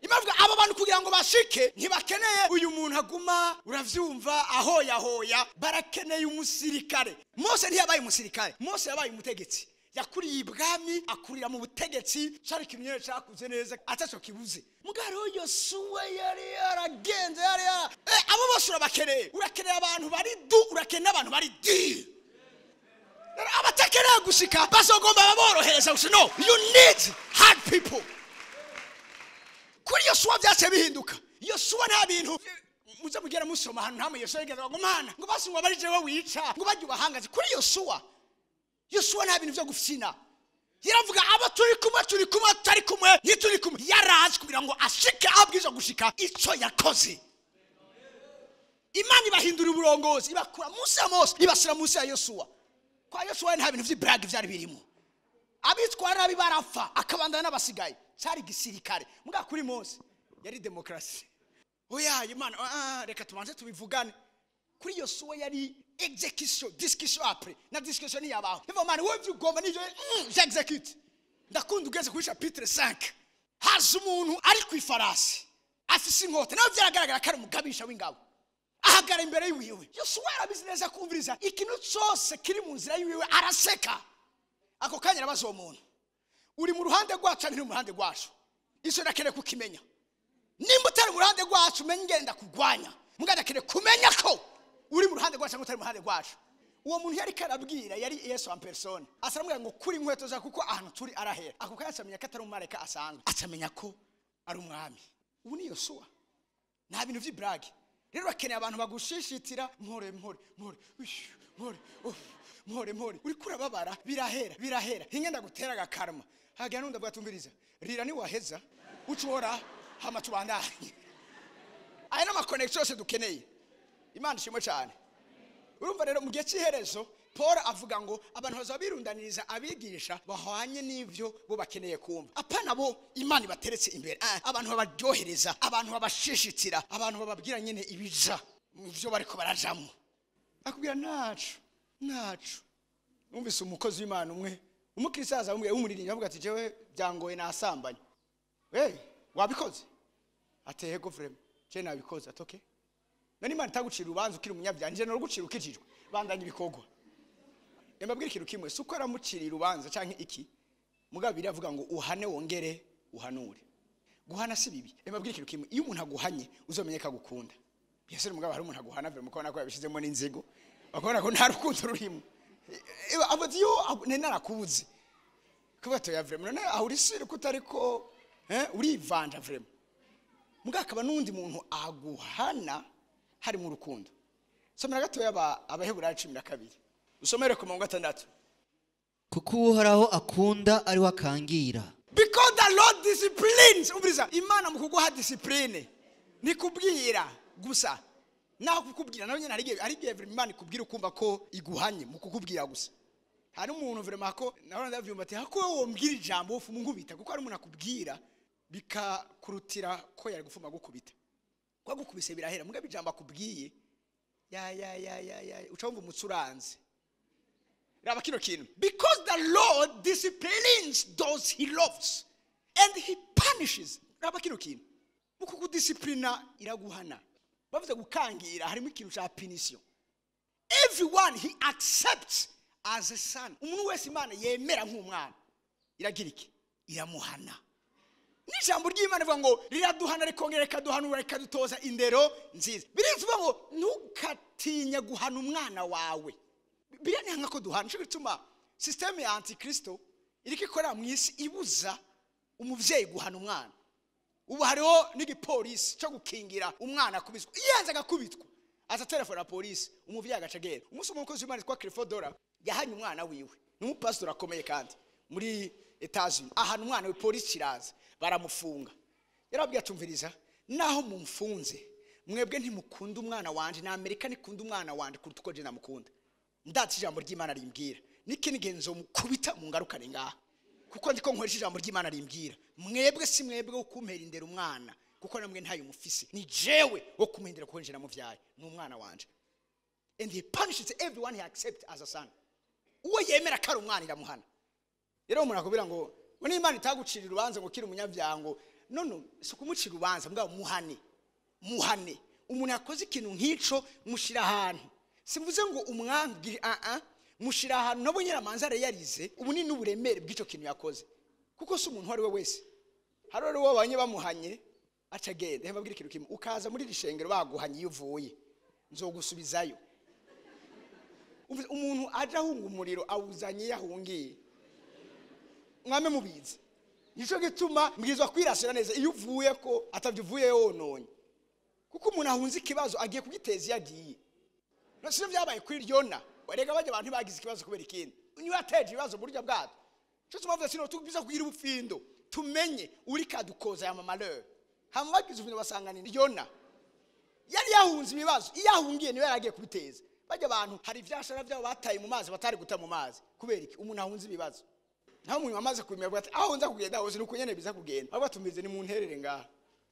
Imana ivuga aba bantu kugira ngo bashike ntibakeneye uyu muntu aguma uravyumva ahoya hoya, barakeneye umusirikare. Mose ntiyabaye umusirikare, Mose yabaye umutegetsi. Yakuriye ibwami, akurira mu butegetsi, cari kimwe cyakuze neza ataco kibuze. Mugaro Yosuwa yari yaragenze, yari abo bose urabakeneye. Urakeneye abantu bari du, urakeneye abantu bari di. Abatakeneye gushika bazogomba baborohereza gusa. No, you need hard people. Kuri Yosuwa byace bihinduka. Yosuwa nta bintu muze mugera musoma ahantu ntamwe Yosuwa yigeze ngo Mana ngo basi ngo bari jewe wica ngo bajye ubahangaze. Kuri Yosuwa, Yosuwa nta bintu byo gufyina. Yaravuga abo turi kumwe turi kumwe tutari kumwe ntituri kumwe. Yarazi kugira ngo ashike abwiza gushika ico yakoze. Imana ibahindura uburongozi, ibakura munsi ya Mose ibashyira munsi ya Yosuwa. Kwa Yosuwa nta bintu by'ibrag byari birimo. Abitwara nabi barapfa akabandana n'abasigaye. Cyari gisirikare. Muga kuri Mose yari demokrasi. Oya Imana reka tubanze tubivugane. Kuri Yosuwa yari execution, discussion après. Na discussion ni yabaho. Nivo man wewe ugomba nivyo j'execute. Ndakunda ugeze kuri chapitre 5. Haza umuntu ari ku ifarasi. Afise inkota nawe byaragaragara ko ari umugabisha w'ingabo. Ahagara imbere yiwiwe. Yosuwa yarabizi neza kumviriza ikintu cyose kiri mu nzira yiwiwe araseka. Ako kanya arabaza uwo muntu, uri mu ruhande rwacu ntiri mu ruhande rwacu? Icyo nakeneye kukimenya. Nimba utari mu ruhande rwacu umenye ngenda kugwanya. Muganda akeneye kumenya ko uri mu ruhande rwacu cyangwa utari mu ruhande rwacu. Uwo muntu yari karabwira yari Yesu en personne. Asaramubwira ngo kuri inkweto za kuko ahantu turi arahera. Ako kanya acamenya ko atari umumarayika asanzwe. Acamenya ko ari umwami. Ubu ni Yosuwa. Nta bintu vy'ibrage. Rero bakeneye abantu bagushishitira mpore mpore mpore mpore mpore mpore. Uri kurababara birahera birahera. Hinge ndagutera agakarma. Hagira n'undi avuga tumviriza. Rira ni waheza ucora hama tubandanye. Aya n'ama connection yose dukeneye. Imana ishimwe cyane. Urumva rero mu gihe cy'iherezo Paul avuga ngo abantu bazabirundaniriza abigisha bahwanye n'ivyo bo bakeneye kumva. Apana bo Imana ibateretse imbere. Abantu babaryohereza, abantu babashishitira, abantu bababwira nyene ibija mu byo bariko barajamo. Akubwira nacu, nacu. Numvise umukozi w'Imana umwe, umukristo umwe umuririmbyi avuga ati jewe byangoye nasambanye. Hey, wabikoze? Ati yego vraiment, je nabikoze. Ati okay. None Imana itagucira urubanza ukiri umunyabyaha, nje no gucira ukijijwe. Bandanye ibikorwa. Mbabwira ikintu kimwe, suko aramucira urubanza canke iki? Mugabo biravuga ngo uhane wongere uhanure. Guhana si bibi. Mbabwira ikintu kimwe, iyo umuntu aguhanye uzomenye ko agukunda. Byese mugabo hari umuntu aguhana vraiment ukabona ko yabishizemo n'inzigo, bakabona ko nta rukundo rurimo. Abazi yo narakubuze. Kuba toya vraiment none aho uri sire kutariko urivanja vraiment. Mugabo akaba nundi muntu aguhana hari mu rukundo. Somera gatoya Abaheburayo 12. Usomere ku murongo 6. Kuko Uhoraho akunda ari wakangira. Because the Lord disciplines. Umviriza, Imana mu kuguha discipline nikubwira gusa. Naho kukubwira nawe nyene hari igihe Imana ikubwira ukumva ko iguhanye mu kukubwira gusa. Hari umuntu vraiment ko nawe ndavyumva ati hako wombwira ijambo ufu mungubita, kuko hari umuntu akubwira bikakurutira ko yari gufuma gukubita. Kwa gukubise birahera, mugabe ijambo akubwiye ya ya ya ya ya uca wumva umutsuranze. Raba kino kintu. Because the Lord disciplines those he loves and he punishes. Raba kino kintu. Muko kudisciplina iraguhana. Bavuze gukangira harimo ikintu cha punition. Everyone he accepts as a son. Umuntu wese Imana yemera nk'umwana iragira iki? Iramuhana. N'ijambo ry'Imana rivuga ngo riraduhana rikongera rikaduhanura rikadutoza indero nziza. Birivuga ngo ntukatinye guhana umwana wawe. Birani ko duhana. Nico gituma system ya antikristo iriko ikora mu isi ibuza umuvyeyi guhana umwana. Ubu hariho n'igipolisi cyo gukingira umwana kubiswa. Iyanze agakubitwa aza telefona polisi, umuvyeyi agacagera. Umunsi umukozi w'Imana yitwa Clifford Dora yahanye umwana wiwe. Ni umupastor akomeye kandi muri Etats-Unis. Ahana umwana we polisi kiraza baramufunga. Yarabwiye atumviriza, naho mumfunze mwebwe ntimukunda umwana wanje, na Amerika nikunda umwana wanje kuruta uko je namukunda. Ndatse ijambo ry'Imana rimbwira niki nigenzo mukubita mu ngarukane ngaha, kuko ndiko nkoresha ijambo ry'Imana rimbwira. Mwebwe si mwebwe wo kumpera indera umwana, kuko namwe ntayo mufise, ni jewe wo kumuhindira kuko nje namuvyaye, ni umwana wanje. And he punishes everyone he accepts as a son. Uwo yemera ko ari umwana iramuhana. Rero umuntu akubwira ngo ngo Imana itagucira urubanza ngo kiri umunyabyango, no si kumucira urubanza, mugabo muhane. Muhane. Umuntu yakoze ikintu nk'ico mushira ahantu. Simvuze ngo umwangire mushira ahantu nabo nyiramanza yarize ubunini n'uburemere bw'ico kintu yakoze. Kuko si umuntu ari we wese. Hari rero wabanye bamuhanye aca agenda. Mbabwira ikintu kimwe, ukaza muri rishengero baguhanye iyo uvuye nzogusubizayo. Umuntu aje ahunga umuriro awuzanye yahungiye. Mwame mubizi. Nico gituma mbwirizwa kwirasira neza iyo uvuye ko atavyo yononye. Kuko umuntu ahunze ikibazo agiye kugiteza yagiye. Nasi byabaye kuri Yona. Erega bajya abantu bagize ikibazo kubera ikindi. Niba ateje ibibazo burya bwato. Cyo tumavuze sino tubiza kugira ubufindo. Tumenye uri kadukoza ya malheur. Hama bagize ubufindo basangana Yona. Yari yahunze ibibazo, iyo ahungiye niwe yaragiye kubiteza. Bajya abantu hari ivyashara byabo bataye mu mazi batari guta mu mazi. Kubera iki? Umuntu ahunze ibibazo. Nta muntu amaze kubimenya ati aho nza kugenda hose nuko nyene biza kugenda. Abo batumize ni mu nterere ngaha.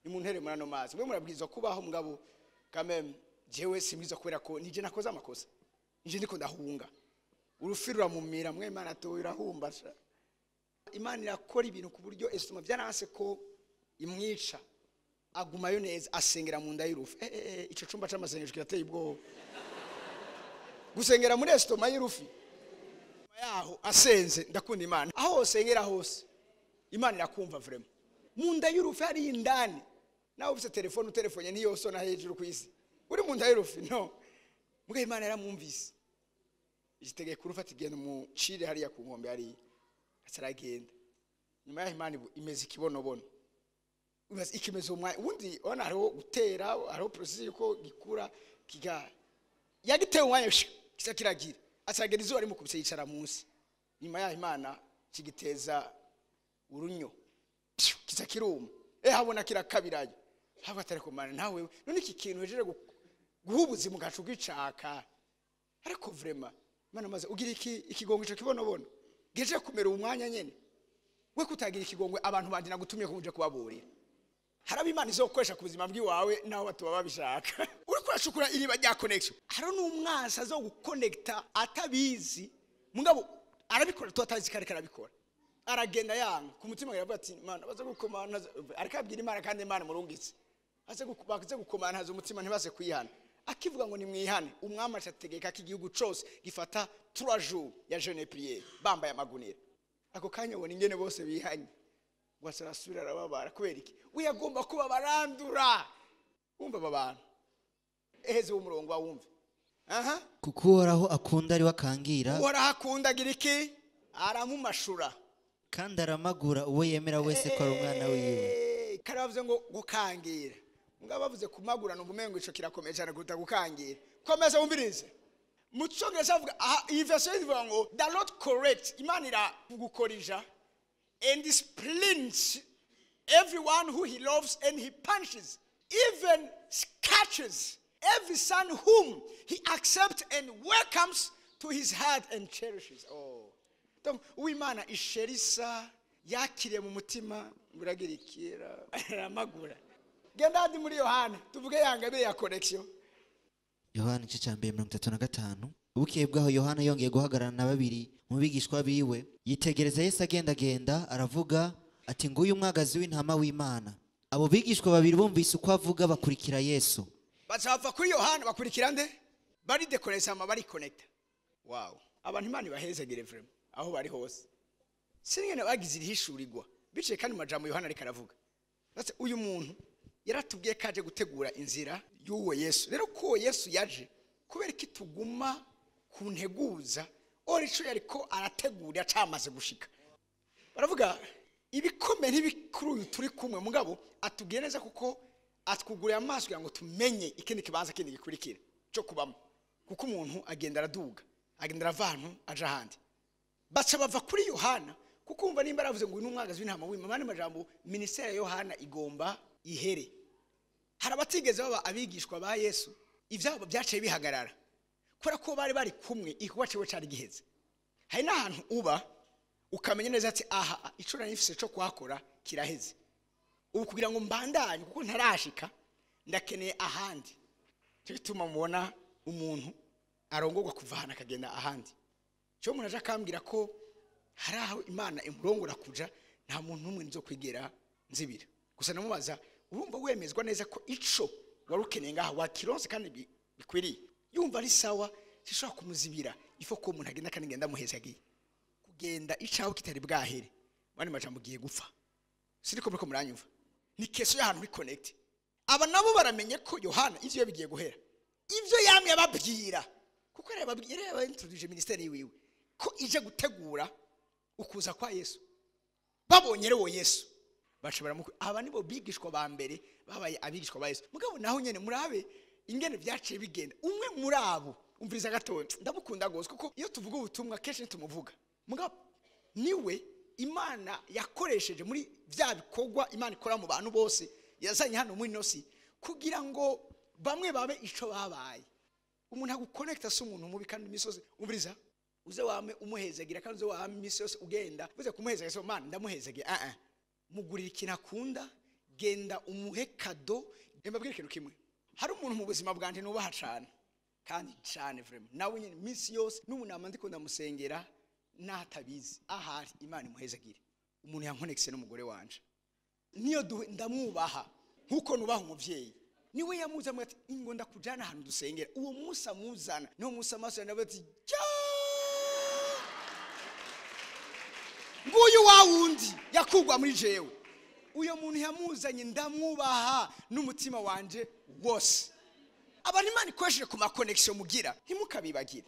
Ni mu nterere muri ano mazi. Mwe murabwirizwa kubaho mugabo kameme jewe simbwirizwa kubera ko nije nakoze amakosa. Nije ndiko ndahunga. Urufi ruramumira mwe Imana to irahumbasha. Imana irakora ibintu ku buryo esitoma byaranse ko imwica. Agumayo neza, asengera mu nda y'urufi. Ico cumba c'amasengesho kirateye ubwoba, gusengera muri estomac y'urufi. Yaho asenze, ndakunda Imana, aho usengera hose Imana irakumva vraiment. Mu nda y'urufi hari indani, nawe ufite telefone, utelefone ntiyosona hejuru ku isi uri mu nda y'urufi. No muga Imana yaramwumvise, igitegeko kurufa ati genda umucire hariya ku nkombe hariya. Acaragenda. Nyuma yaho Imana imeze ikibonobono, ikimeze umwanya ubundi. Ubona hariho gutera, hariho process yuko gikura, kiga yagitewe umwanya kisa kiragira. Acaragenda, izuba rimukubise, yicara munsi. Nyuma yaho Imana kigiteza urunyo, kiza kiruma. Habona kirakabirayo, haba atari kumana nawe. None iki kintu hejeje guha ubuzima ugaca ugicaka? Ariko vraiment Imana maze ugira iki ikigongo, ico kibonobono geje kumera umwanya nyene, we kutagira ikigongwe abantu bandi nagutumye ko uje kubaburira. Haraba Imana izokoresha ku buzima bw'iwawe naho batuba babishaka. Uriko uracukura iriba rya connection, hari n'umwansi azo guconnecta atabizi, mugabo arabikora tu atazi kare karabikora. Aragenda yanga ku mutima, aravuga ati Imana baza gukomana, ariko abwira Imana kandi Imana murungitse aze baze gukomana haza umutima, ntibaze kwihana. Akivuga ngo nimwihane, umwami acategeka ko igihugu cose gifata 3 jours ya jeûne prière, bambaye amagunira. Ako kanya ubona ingene bose bihanye, ngo arasubira arababara. Kubera iki? We agomba kuba barandura. Wumva aba bantu, eheze umurongo wumve aha. Kuko Uhoraho akunda ari we akangira. Uhoraho akunda agira iki? Aramumashura. Kandi aramagura uwo yemera wese ko ari umwana wiwe. Kare bavuze ngo gukangira, mugabo bavuze kumagura, numva umengo ico kirakomeye cyane kuruta gukangira. Komeza wumvirize. Mu Cyongereza bavuga aha, iyi version ivuga ngo the Lord correct, Imana iragukorija, and disciplines everyone who he loves, and he punishes, even catches every son whom he accepts and welcomes to his heart and cherishes. Oh, donc uwimana isherisa yakiriye mu mutima ngo uragira ikira aramagura. Genda hadi muri Yohana, tuvuge yangabire ya connection. Yohana igice cya mbere, 35. Bukeye bwaho Yohana yongeye guhagararana na babiri mu bigishwa biwe, yitegereza Yesu agendagenda, aravuga ati: "Nguyu umwagazi w'intama w'Imana." Abo bigishwa babiri bumvise uko avuga, bakurikira Yesu. Baca bava kuri Yohana bakurikira nde? Bari déconnecté, ama bari connecté. Wow, abantu Imana ibahezagire vraiment aho bari hose. Sinigene bagize irihishurirwa bicaye kandi mu majambo Yohana ariko aravuga. Ndetse uyu muntu yaratubwiye ko aje gutegura inzira y'uwo Yesu. Rero ko uwo Yesu yaje, kubera ko tuguma ku nteguza ora ico yariko arategura acamaze gushika. Baravuga ibikomeye ntibikuru uyu turi kumwe, mugabo atubwiye neza kuko atwuguriye amaso kugira ngo tumenye ikindi kibanza kindi gikurikira cyo kubamo, kuko umuntu agenda araduga, agenda arava ahantu aja ahandi. Baca bava kuri Yohana, kuko umva nimba aravuze ngo uyu ni umwagazi w'intama w'Imana, andi majambo ministère ya Yohana igomba ihere. Hari abatigeze baba abigishwa ba Yesu, ibyabo byaciye bihagarara kubera ko bari bari kumwe, igikorwa ciwe cari giheze. Hari n'ahantu uba ukamenya neza ati aha ico nari mfise co kuhakora kiraheze, ubu kugira ngo mbandanye kuko ntarashika ndakeneye ahandi. Cyo gituma mubona umuntu arongorwa kuva ahantu akagenda ahandi. Cyo umuntu aje akambwira ko hari aho Imana imurongora kuja, nta muntu n'umwe nzo kwigera nzibira. Gusa ndamubaza: urumva wemezwa neza ko ico wari ukeneye ngaha wakironse kandi bikwiriye? Yumva ari sawa, sishobora kumuzibira. Ifo ko umuntu agenda kandi ngenda amuhezagiye kugenda icaho kitari bwahere. Mani majambo ugiye gupfa, siriko muriko muranyumva? Ni question y'ahantu uri connect. Aba nabo baramenye ko Yohana ivyo bigiye guhera, ivyo yamye ababwira, kuko yarababwiye, yarabaintroduce ministère yiwiwe ko ije gutegura ukuza kwa Yesu. Babonye rero uwo Yesu, bashobora aba nibo bigishwa ba mbere babaye abigishwa ba Yesu. Mugabo naho nyene murabe ingene byaciye bigenda. Umwe muri abo, umviriza gatoya, ndamukunda gose, kuko iyo tuvuga ubutumwa kenshi ntitumuvuga, mugabo niwe Imana yakoresheje muri bya bikorwa Imana ikora mu bantu bose yazanye hano muri nosi kugira ngo bamwe babe ico babaye. Umuntu aguconnecta si umuntu mubi. Kandi imisozi, umviriza, uze wame umuhezagira, kandi uze wame imisi yose ugenda uze kumuhezagira. So man ndamuhezagira, ah ah, mugurira ikintu akunda, genda umuhe cadeau. Mbabwire ikintu kimwe: hari umuntu mu buzima bwanje nubaha cane kandi cane vraiment, nawe nyine iminsi yose n'ubu nama ndiko ndamusengera n'atabizi ahari, Imana imuhezagire. Umuntu yankonekise n'umugore wanje niyo ndamwubaha. Nkuko nubaha umuvyeyi. Niwe yamuzamwe ati ingo ndakujana ahantu dusengera. Uwo munsi amuzana, niwo munsi amaso yanawe ati jya! Nguyu wa wundi yakugwa muri jewe. Uyo muntu yamuzanye ndamwubaha n'umutima wanje wose. Abantu Imana ikoresheje ku ma connection mugira ntimukabibagire.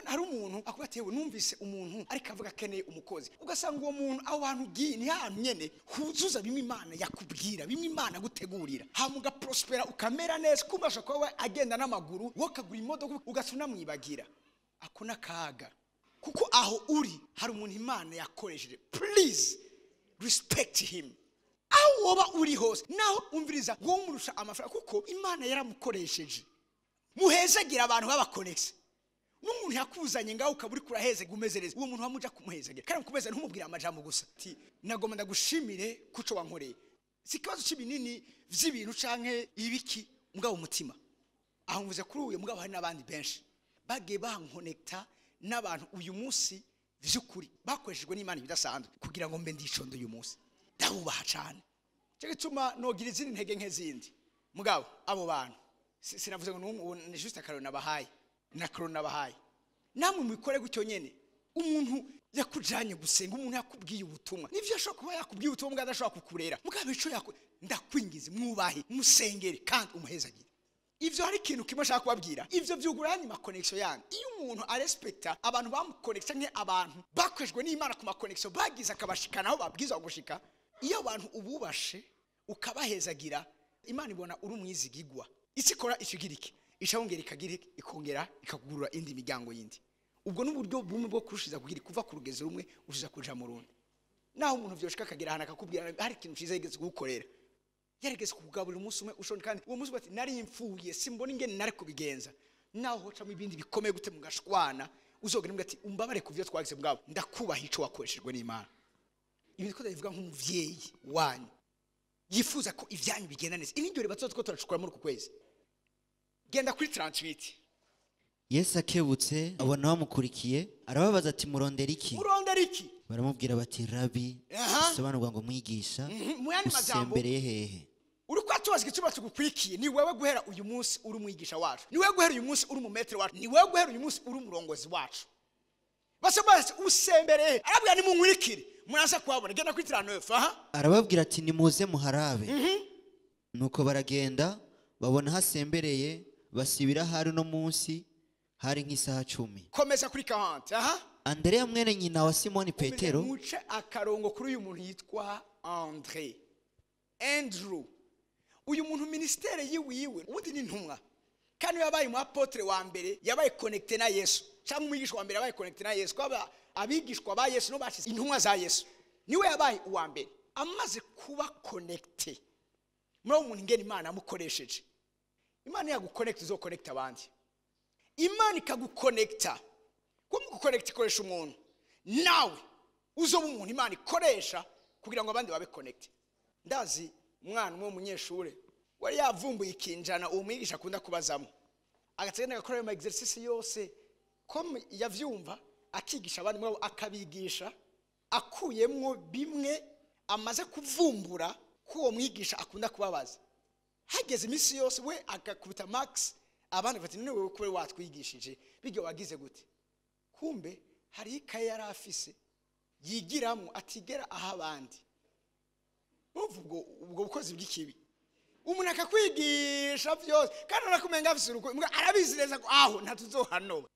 Hari umuntu akubatewe numvise umuntu ariko avuga akeneye umukozi, ugasanga uwo muntu aho hantu ugiye ni hantu nyene huzuza bimwe Imana yakubwira, bimwe Imana gutegurira, hama ugaprospera ukamera neza, kumbasha kuba we agenda n'amaguru wowe ukagura imodoka ugaca unamwibagira. Ako n'akaga, kuko aho uri hari umuntu Imana yakoresheje. Please respect him. Aho woba uri hose naho umviriza wowe umurusha amafaranga, kuko Imana yaramukoresheje. Muhezagira abantu b'abakonegise. N'umuntu yakuzanye ngaho ukaba uri kuraheze gumezereza, uwo muntu wamuja kumuhezagira kandi mukomeza ntumubwire amajambo gusa ati nagomba ndagushimire kuco wankoreye. Si ikibazo c'ibinini vy'ibintu canke ibiki, mugabo umutima aho mvuze kuri uyu mugabo hari n'abandi benshi bagiye bankonekta n'abantu uyu munsi vy'ukuri bakoreshejwe n'Imana ibidasanzwe kugira ngo mbe ndicondo uyu munsi. Ndabubaha cane, cyo gituma nogira izindi ntege nke zindi. Mugabo abo bantu sinavuze ngo n'umwe, ni juste akarorero nabahaye na corona bahaye. Namwe mubikore gutyo nyene. Umuntu yakujanye gusenga, umuntu yakubwiye ubutumwa, nivyo ashobora kuba yakubwiye ubutumwa mugabo adashobora kukurera, mugabo ico yako ndakwingize mwubahe, musengere kandi umuhezagire. Ivyo hari ikintu kimwe ashaka kubabwira, ivyo vyugura yanyu ma connection yanyu. Iyo umuntu arespekta abantu bamukonekta nke abantu bakwejwe n'Imana ku ma connection bagize akabashikana aho babwiza gushika, iyo abantu ububashe ukabahezagira, Imana ibona uri umwizigigwa. Isikora ikigiriki ishawongera ikagira ikongera ikagurura indi miryango yindi. Ubwo n'uburyo bumwe bwo kurushiza kugira kuva ku rugezo rumwe ushiza kuja mu rundi. Naho umuntu vyoshika akagera hana akakubwira hari ikintu ciza yigeze kugukorera, yarigeze kukugaburira umunsi umwe ushonje, kandi uwo munsi ati nari mfuye simbona ingene nari kubigenza. Naho hocamo ibindi bikomeye gute mugashwana, uzogera ati umbabare kuvyo twagize mugabo ndakubaha ico wakoreshejwe n'Imana. Ibi ko ndabivuga nk'umuvyeyi wanyu yifuza ko ivyanyu bigenda neza. Ini ndyo ribatso two turacukura muri uku kwezi. Genda kuri 38. Yesu akebutse abona bamukurikiye arababaza ati murondera iki? Murondera iki? Baramubwira bati Rabi, bisobanurwa ngo mwigisha, usembereye hehe? Uriko atubaza igituma tugukurikiye, ni wewe guhera uyu munsi uri umwigisha wacu, ni wewe guhera uyu munsi uri umumetre wacu, ni wewe guhera uyu munsi uri umurongozi wacu. Base usembereye, arabwira ni munkurikire, muraza kuhabona. Genda kuri 39. Aha. Arababwira ati nimuze muharabe. Nuko baragenda babona hasembereye, basibira hari no munsi hari nk'isaha 10. Komeza kuri 40. Aha. Andrea mwene nyina wa Simoni Petero. Muce akarongo kuri uyu muntu yitwa Andre Andrew. Uyu muntu ministere yiwiwe ubundi ni ntumwa, kandi yabaye mu apotre wa mbere, yabaye connecté na Yesu, cyangwa umwigisha wa mbere yabaye connecté na Yesu, kwaba abigishwa ba Yesu no bashize intumwa za Yesu, niwe yabaye uwa mbere amaze kuba connecté. Muri uwo muntu ingene Imana amukoresheje. Imana yaguconnect uzoconnect abandi. Imana ikaguconnecta. Ko muguconnect ikoresha umuntu, nawe uzoba umuntu Imana ikoresha kugira ngo abandi babe connect. Ndazi umwana umwe w'umunyeshure wari yavumbuye ikinjana uwo mwigisha akunda kubazamo, agatsinda agakora ayo ma exercice yose ko yavyumva, akigisha abandi mwabo akabigisha akuyemwo bimwe amaze kuvumbura ko uwo mwigisha akunda kubabaza. Hageze iminsi yose we agakubita max, abandi bati none wewe kure watwigishije bijyo wagize gute? Kumbe hari ikaye yari afise yigiramo atigera aha abandi. Ubwo bukozi bw'ikibi, umuntu akakwigisha byose kandi arakumenga afise uruko, arabizi neza ko aho ntatuzohanoba.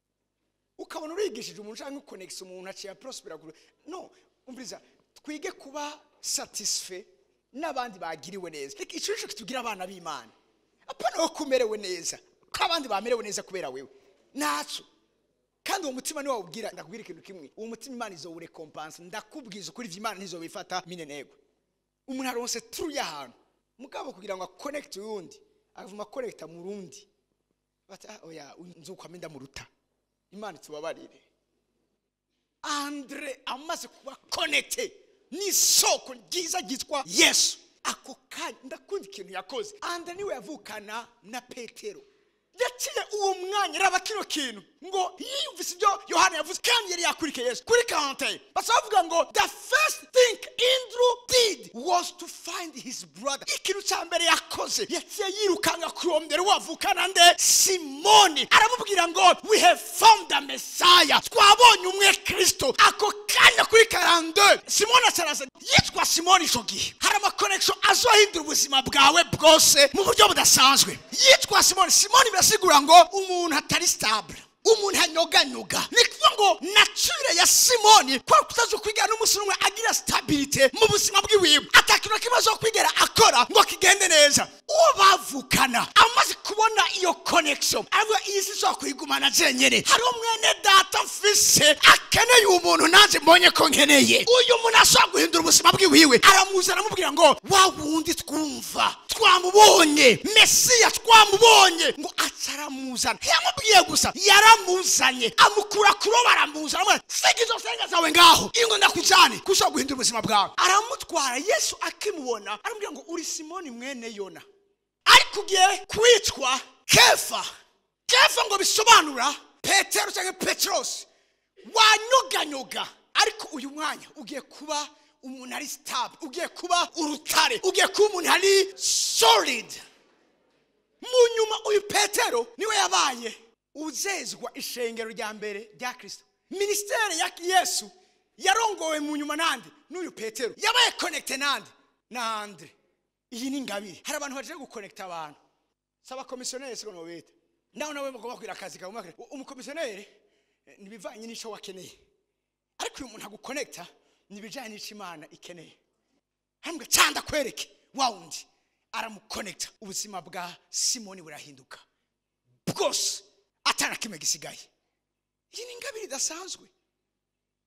Ukabona urigishije umuntu canke ukonekisa umuntu aciye prospera kure. No, umviriza, twige kuba satisfait n'abandi bagiriwe neza. Reka ico nico kitugira abana b'Imana. Apana wo kumerewe neza, ko abandi bamerewe neza kubera wewe. Naco. Kandi uwo mutima ni wawubwira, ndakubwira ikintu kimwe, uwo mutima Imana izowurekompansa. Ndakubwiza ukuri ivyo Imana ntizobifata minenegwe. Umuntu aronse true y'ahantu, mugabo kugira ngo aconnect uyundi, avuma connecta mu rundi. Bati oya nzukwame ndamuruta. Imana itubabarire. Andre amaze kuba connecté ni soko ryiza ryitwa Yesu. Ako kanya ndakunda ikintu yakoze. Andre niwe yavukana na Petero. Yaciye uwo mwanya raba kino kintu ngo yiyumvise ibyo Yohana yavuze kandi yari yakurikiye Yesu kuri 41. Basavuga ngo the first thing Andrew did was to find his brother. Ikintu cya mbere yakoze, yaciye yirukanga kurondera wavukana nde? Simoni. Aramubwira ngo we have found the Messiah, twabonye umwe Kristo. Ako kanya kuri 42 Simoni acaraza, yitwa Simoni ico gihe. Hari ama connection azohindura ubuzima bwawe bwose mu buryo budasanzwe. Yitwa Simoni. Simoni birasigura ngo umuntu atari stable, umuntu anyoganyuga. Ni kuvuga ngo nature ya Simoni kwa kutazokwigera n'umunsi n'umwe agira stabilité mu buzima bwiwiwe, atakintu kimwe azokwigera akora ngo kigende neza. Uwo bavukana amaze kubona iyo connection aravuga iyi si zo kwigumana jenyene, hari umwene data mfise akeneye umuntu nanjye mbonye ko nkeneye uyu muntu ashobora guhindura ubuzima bwiwiwe. Aramuza aramubwira ngo wa wundi twumva twamubonye, Mesiya twamubonye. Ngo acaramuzana, ntiyamubwiye gusa, yaramuzanye amukura kuroba, aramuzana, siga izo senga zawe ngaho, ingo ndakujane kushobora guhindura ubuzima bwawe. Aramutwara. Yesu akimubona aramubwira ngo uri Simoni mwene Yona, ariko ugiye kwitwa Kefa. Kefa ngo bisobanura Petero cyangwa Petros, wanyoganyuga. Ariko uyu mwanya ugiye kuba umuntu ari stable, ugiye kuba urutare, ugiye kuba umuntu ari solid. Mu nyuma uyu Petero niwe yabaye uzezwa ishengero rya mbere rya Kristo. Ministere ya Yesu yarongowe mu nyuma nande? N'uyu Petero. Yabaye connecté nande? Na Andre. Iyi ni ingabire. Hari abantu baje guconnecta abantu, saba commissionnaire siko no bita nawe nawe mugomba kwira akazi kawe. Umucommissionnaire nibivanye n'ico wakeneye, ariko uyu muntu aguconnecta nibijanye n'ico Imana ikeneye. Hambwe cyanda kwereke wa wundi aramuconnecta, ubuzima bwa Simoni burahinduka bwose, atana kimwe gisigaye. Iyi ni ingabire idasanzwe.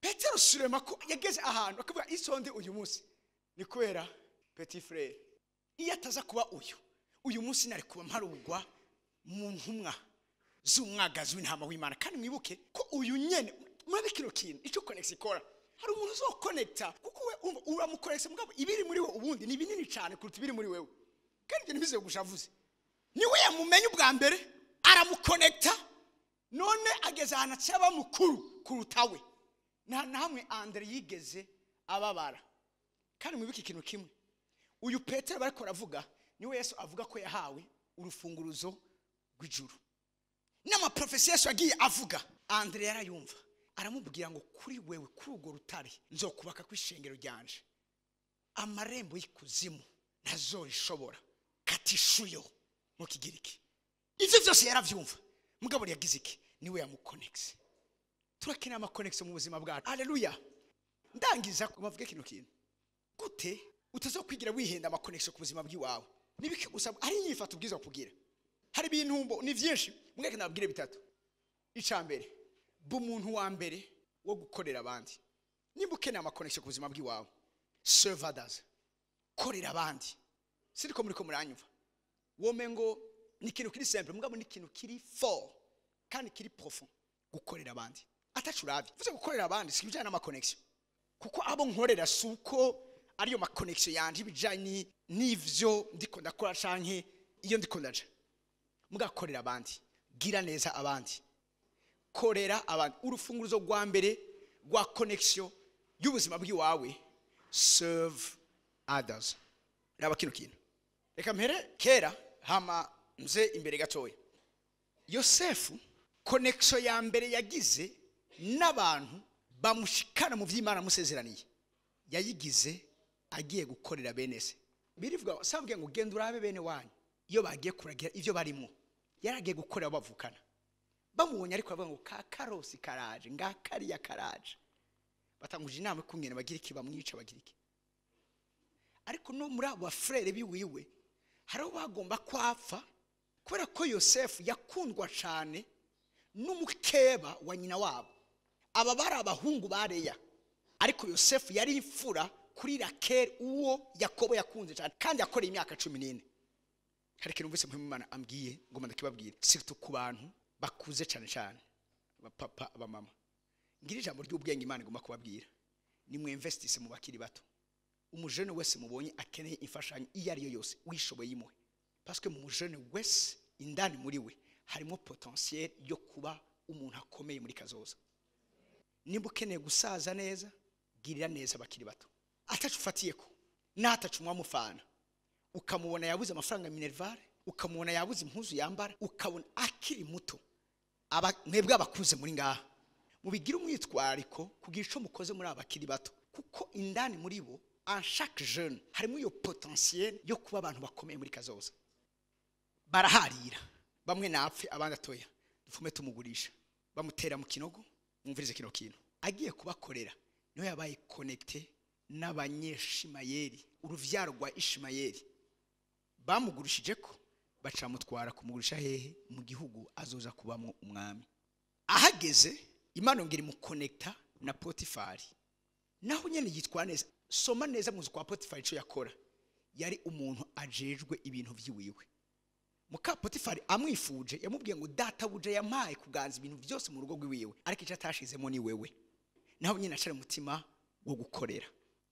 Petero surema ko yageze ahantu akavuga isonde uyu munsi ni kubera petit frère. Iyo ataza kuba uyu munsi nari kuba mparugwa mu ntumwa z'umwagazi w'intama w'Imana. Kandi mwibuke ko uyu nyene murabe kino kintu ico connection ikora. Hari umuntu uzoconnecta kuko we uramuconnecta, mugabo ibiri muri we ubundi ni binini cyane kuruta ibiri muri wewe. Kandi ibyo ntibize gushavuze, niwe yamumenye ubwa mbere aramuconnecta, none ageze ahantu acaba mukuru kuruta we. Nta na hamwe Andre yigeze ababara. Kandi mwibuke ikintu kimwe, uyu Petero bariko aravuga niwe Yesu avuga ko yahawe urufunguruzo rw'ijuru. N'amaprofesi Yesu yagiye avuga Andre yarayumva, aramubwira ngo kuri wewe, kuri urwo rutare nzokubaka kw'ishengero ryanje, amarembo y'ikuzimu ntazorishobora. Katishuyo mu Kigiriki. Ivyo vyose yaravyumva, mugabo yagize iki? Niwe yamuconnecte. Turakeneye amaconnection mu buzima bwacu. Haleluya. Ndangiza kubavuga kino kintu, gute utazokwigira wihenda amaconnection ku buzima bw'iwawe? Nibiki usabwa? Ari yifata ubwiza kugira. Hari ibintu mbo ni vyinshi, mweke nabwire bitatu. Ica mbere, bumuntu wa mbere wo gukorera abandi. Nimba ukeneye amaconnection ku buzima bw'iwawe, serve others, korera abandi. Siriko muriko muranyumva? Womengo ni ikintu kiri simple, mugabo ni ikintu kiri fort kandi kiri profond, gukorera abandi atacuravye. Vuze gukorera abandi si ibijanye n'amaconnection, kuko abo nkorera suko ariyo ma connection yanje ibijanye n'ivyo ndiko ndakora canke iyo ndiko ndaja. Mugakorera abandi, gira neza abandi, korera abandi. Urufunguruzo rwa mbere rwa connection y'ubuzima bw'iwawe, serve others. Raba kino kintu, reka mpere kera hama nze imbere gatoya. Yosefu connection ya mbere yagize n'abantu bamushikana mu vy'Imana musezeraniye, yayigize agiye gukorera bene se. Birivuga sabwe ngo genda urabe bene wanyu iyo bagiye kuragira ivyo barimo. Yaragiye gukorera bavukana, bamubonye ariko bavuga ngo ka karosi karaje, ngakariya karaje. Batanguje inama kungene bagira iki, bamwica bagira iki. Ariko no muri abo bafrere biwiwe hari abo bagomba kwapfa, kubera ko Yosefu yakundwa cyane n'umukeba wa nyina wabo. Aba bari abahungu ba Leya, ariko Yosefu yari imfura kuri Rakeli uwo Yakobo yakunze cyane, kandi yakoreye imyaka 14. Hari ikintu mvise Imana ambwiye ngo ndakibabwire, surtout ku bantu bakuze cyane cyane, abapapa, abamama. Ngira ijambo ry'ubwenge Imana igomba kubabwira, nimwe investise mu bakiri bato. Umujene wese mubonye akeneye imfashanyo iyo ari yo yose, wishoboye imuhe, parce que mu mujene wese indani muri we Harimo potentiel yo kuba umuntu akomeye muri kazoza. Nimba ukeneye gusaza neza, girira neza abakiri bato. Atacu ko natacu mwamufana, ukamubona yabuze amafaranga minerval, ukamubona yabuze impuzu yambara, ukabona akiri muto. Aba mwebwe abakuze muri ngaha, mubigira umwitwariko kugira ico mukoze muri abakiri bato, kuko indani muri bo en chaque jeune harimo iyo potentiel yo kuba abantu bakomeye muri kazoza. Baraharira bamwe napfe abandi atoya, dufume tumugurisha, bamutera mu kinogo. Mwumvirize kino kintu agiye kubakorera, niho yabaye connecté n'abanyeshimayeri, uruvyaro rwa Ishimayeri. Bamugurishije ko bacamutwara kumugurisha hehe? Mu gihugu azoza kubamwo umwami. Ahageze Imana ngiri mu connecta na Potifari, naho nyene yitwa neza. Soma neza muzi kwa Potifari ico yakora, yari umuntu ajejwe ibintu vyiwiwe. Muka Potifari amwifuje, yamubwiye ngo data buja yampaye kuganza ibintu byose mu rugo rwiwiwe, ariko ico atashizemo ni wewe. Naho nyene acari umutima wo gukorera,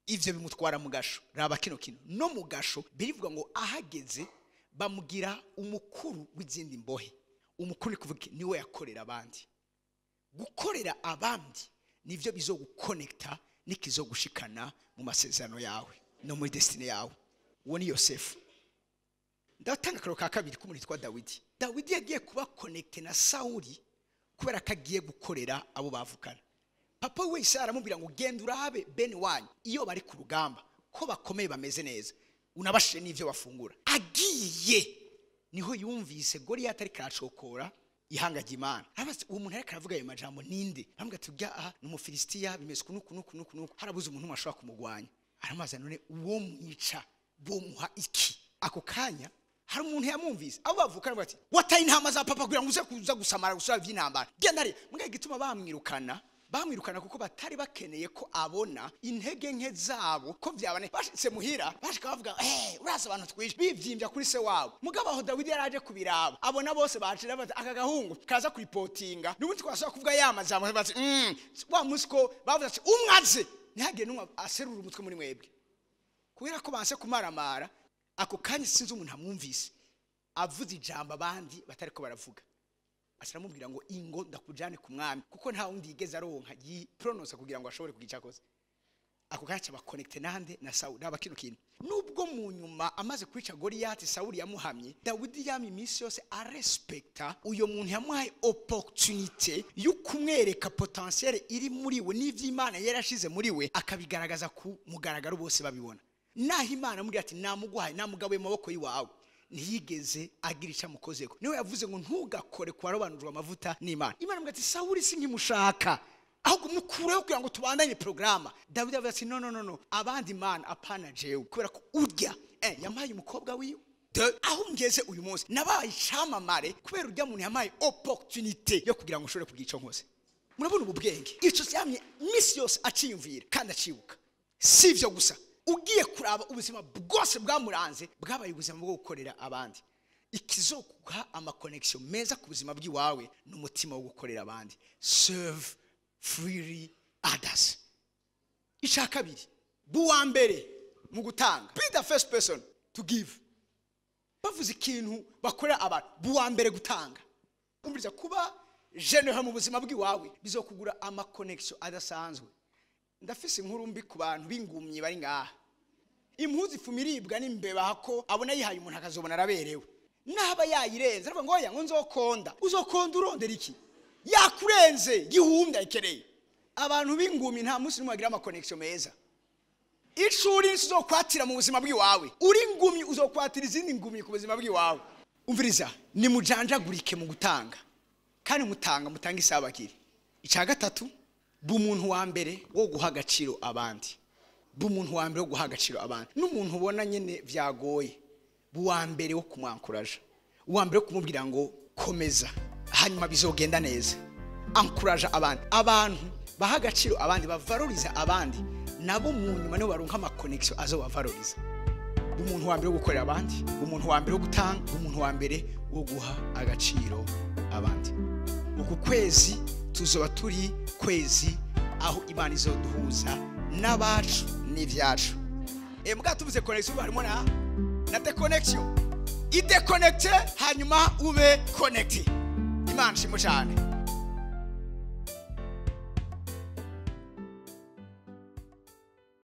ivyo bimutwara mu gasho. Raba kino kintu no mu gasho birivuga ngo ahageze bamugira umukuru w'izindi mbohe. Umukuru ni kuvuga niwe yakorera abandi. Gukorera abandi nivyo bizoguconnecta nikizogushikana mu masezerano yawe no muri destiny yawe. Uwo ni Yosefu. Ndatanga akaro ka kabiri k'umuntu witwa Dawidi. Dawidi yagiye kuba connecté na Sauli kubera ko agiye gukorera abo bavukana. Papa wese aramubwira ngo genda urabe bene wanyu iyo bari ku rugamba ko bakomeye bameze neza, unabashije n'ivyo bafungura. Agiye niho yumvise Goliyati ariko aracokora ihanga ry'Imana. Arabaza uwo muntu ariko aravuga ayo majambo ninde? Aramubwira ati ujya aha ni Umufilisitiya, bimeze kuno kuno kuno kuno, harabuze umuntu ashobora kumugwanya. Aramaza none uwo mwica bomuha iki? Ako kanya hari umuntu yamwumvise, abo bavukana bati wataye intama za papa kugira ngo uze kuza gusamara gusaba ivy'intambara, genda ari mbwa. Gituma bamwirukana, bamwirukana kuko batari bakeneye ko abona intege nke zabo ko vyabane. Bashitse muhira bashika bavuga uraza abantu twishe, bivyimbya kuri se wabo. Mugabo aho Dawidi yaraje kubiraba abona bose bacira bati aka gahungu kaza kuripotinga, n'ubundi twashaka kuvuga ya majambo bati wa munsi ko bavuze ati umwaze ntihagire n'umwe aserura umutwe muri mwebwe, kubera ko banse kumaramara. Ako kanya sinzi umuntu amwumvise avuze ijambo abandi batariko baravuga, aramubwira ngo ingo ndakujane ku mwami, kuko nta wundi yigeze aronka yipronosa kugira ngo ashobore kugira icyakoze. Ako kanya aba connecté nande? Na Sauli. Naba kino kintu, nubwo mu nyuma amaze kwica Goliyati Sauli yamuhamye, Dawidi yamye iminsi yose arespekta uyo muntu yamuhaye opportunité yo kumwereka potentiel iri muri we n'ivy'Imana yarashize muri we, akabigaragaza ku mugaragaro bose babibona. Naho Imana amubwira ati namuguhaye, namugabuye mu maboko y'iwawe, ntiyigeze agira icyo amukozeko. Niwe yavuze ngo ntugakore ku warobanurwa amavuta n'Imana. Imana amubwira ati Sawuli sinkimushaka, ahubwo mukureho kugira ngo tubandanye porogaramu. Dawidi avuga ati no no no no, abandi Mana apana jewe, kubera ko urya yampaye umukobwa wiwe. Aho ngeze uyu munsi nabaye icamamare kubera urya muntu yampaye opportunité yo kugira ngo ushobore kugira ico nkoze. Murabona ubu bwenge, ico yamye misi yose aciyumvira kandi acibuka. Si ivyo gusa, ugiye kuraba ubuzima bwose bwamuranze bwabaye ubuzima bwo gukorera abandi. Ikizokuha ama connection meza ku buzima bw'iwawe n'umutima wo gukorera abandi, serve freely others. Icya kabiri, buwa mbere mu gutanga, be the first person to give. Bavuze ikintu bakorera abantu, buwa mbere gutanga. Umviriza, kuba généreux mu buzima bw'iwawe bizokugura ama connection adasanzwe. Ndafise inkuru mbi ku bantu b'ingumyi bari ngaha. Impuzu ifuma iribwa n'imbeba, hako abona yihaye umuntu akazobona araberewe, naba yayirenze aravuga ngo oya, ngo nzokonda. Uzokonda urondera iki? Yakurenze gihumbi ayikereye. Abantu b'ingumi nta munsi n'umwe bagira ama connection meza. Ishuri uzokwatira mu buzima bw'iwawe uri ngumi, uzokwatira izindi ngumi ku buzima bw'iwawe. Umviriza, nimujanjagurike mu gutanga, kandi mutanga mutanga isabagire. Icya gatatu, bumuntu wa mbere wo guha agaciro abandi. Bumuntu wa mbere wo guha agaciro abandi. N'umuntu ubona nyene vyagoye, buwa mbere wo kumwankuraja, uwa mbere wo kumubwira ngo komeza, hanyuma bizogenda neza. Ankuraja abandi. Abantu baha agaciro abandi, bavaloriza abandi, nabo mu nyuma nibo baronka ama connection azobavaloriza. Umuntu wa mbere wo gukorera abandi, umuntu wa mbere wo gutanga, umuntu wa mbere wo guha agaciro abandi. Uku kwezi tuzoba turi kwezi aho Imana izoduhuza n'abacu n'ivyacu. Mbwa tuvuze connection, harimo na déconnexion. Idéconnecte hanyuma ube connecté. Imana ishimwe cyane.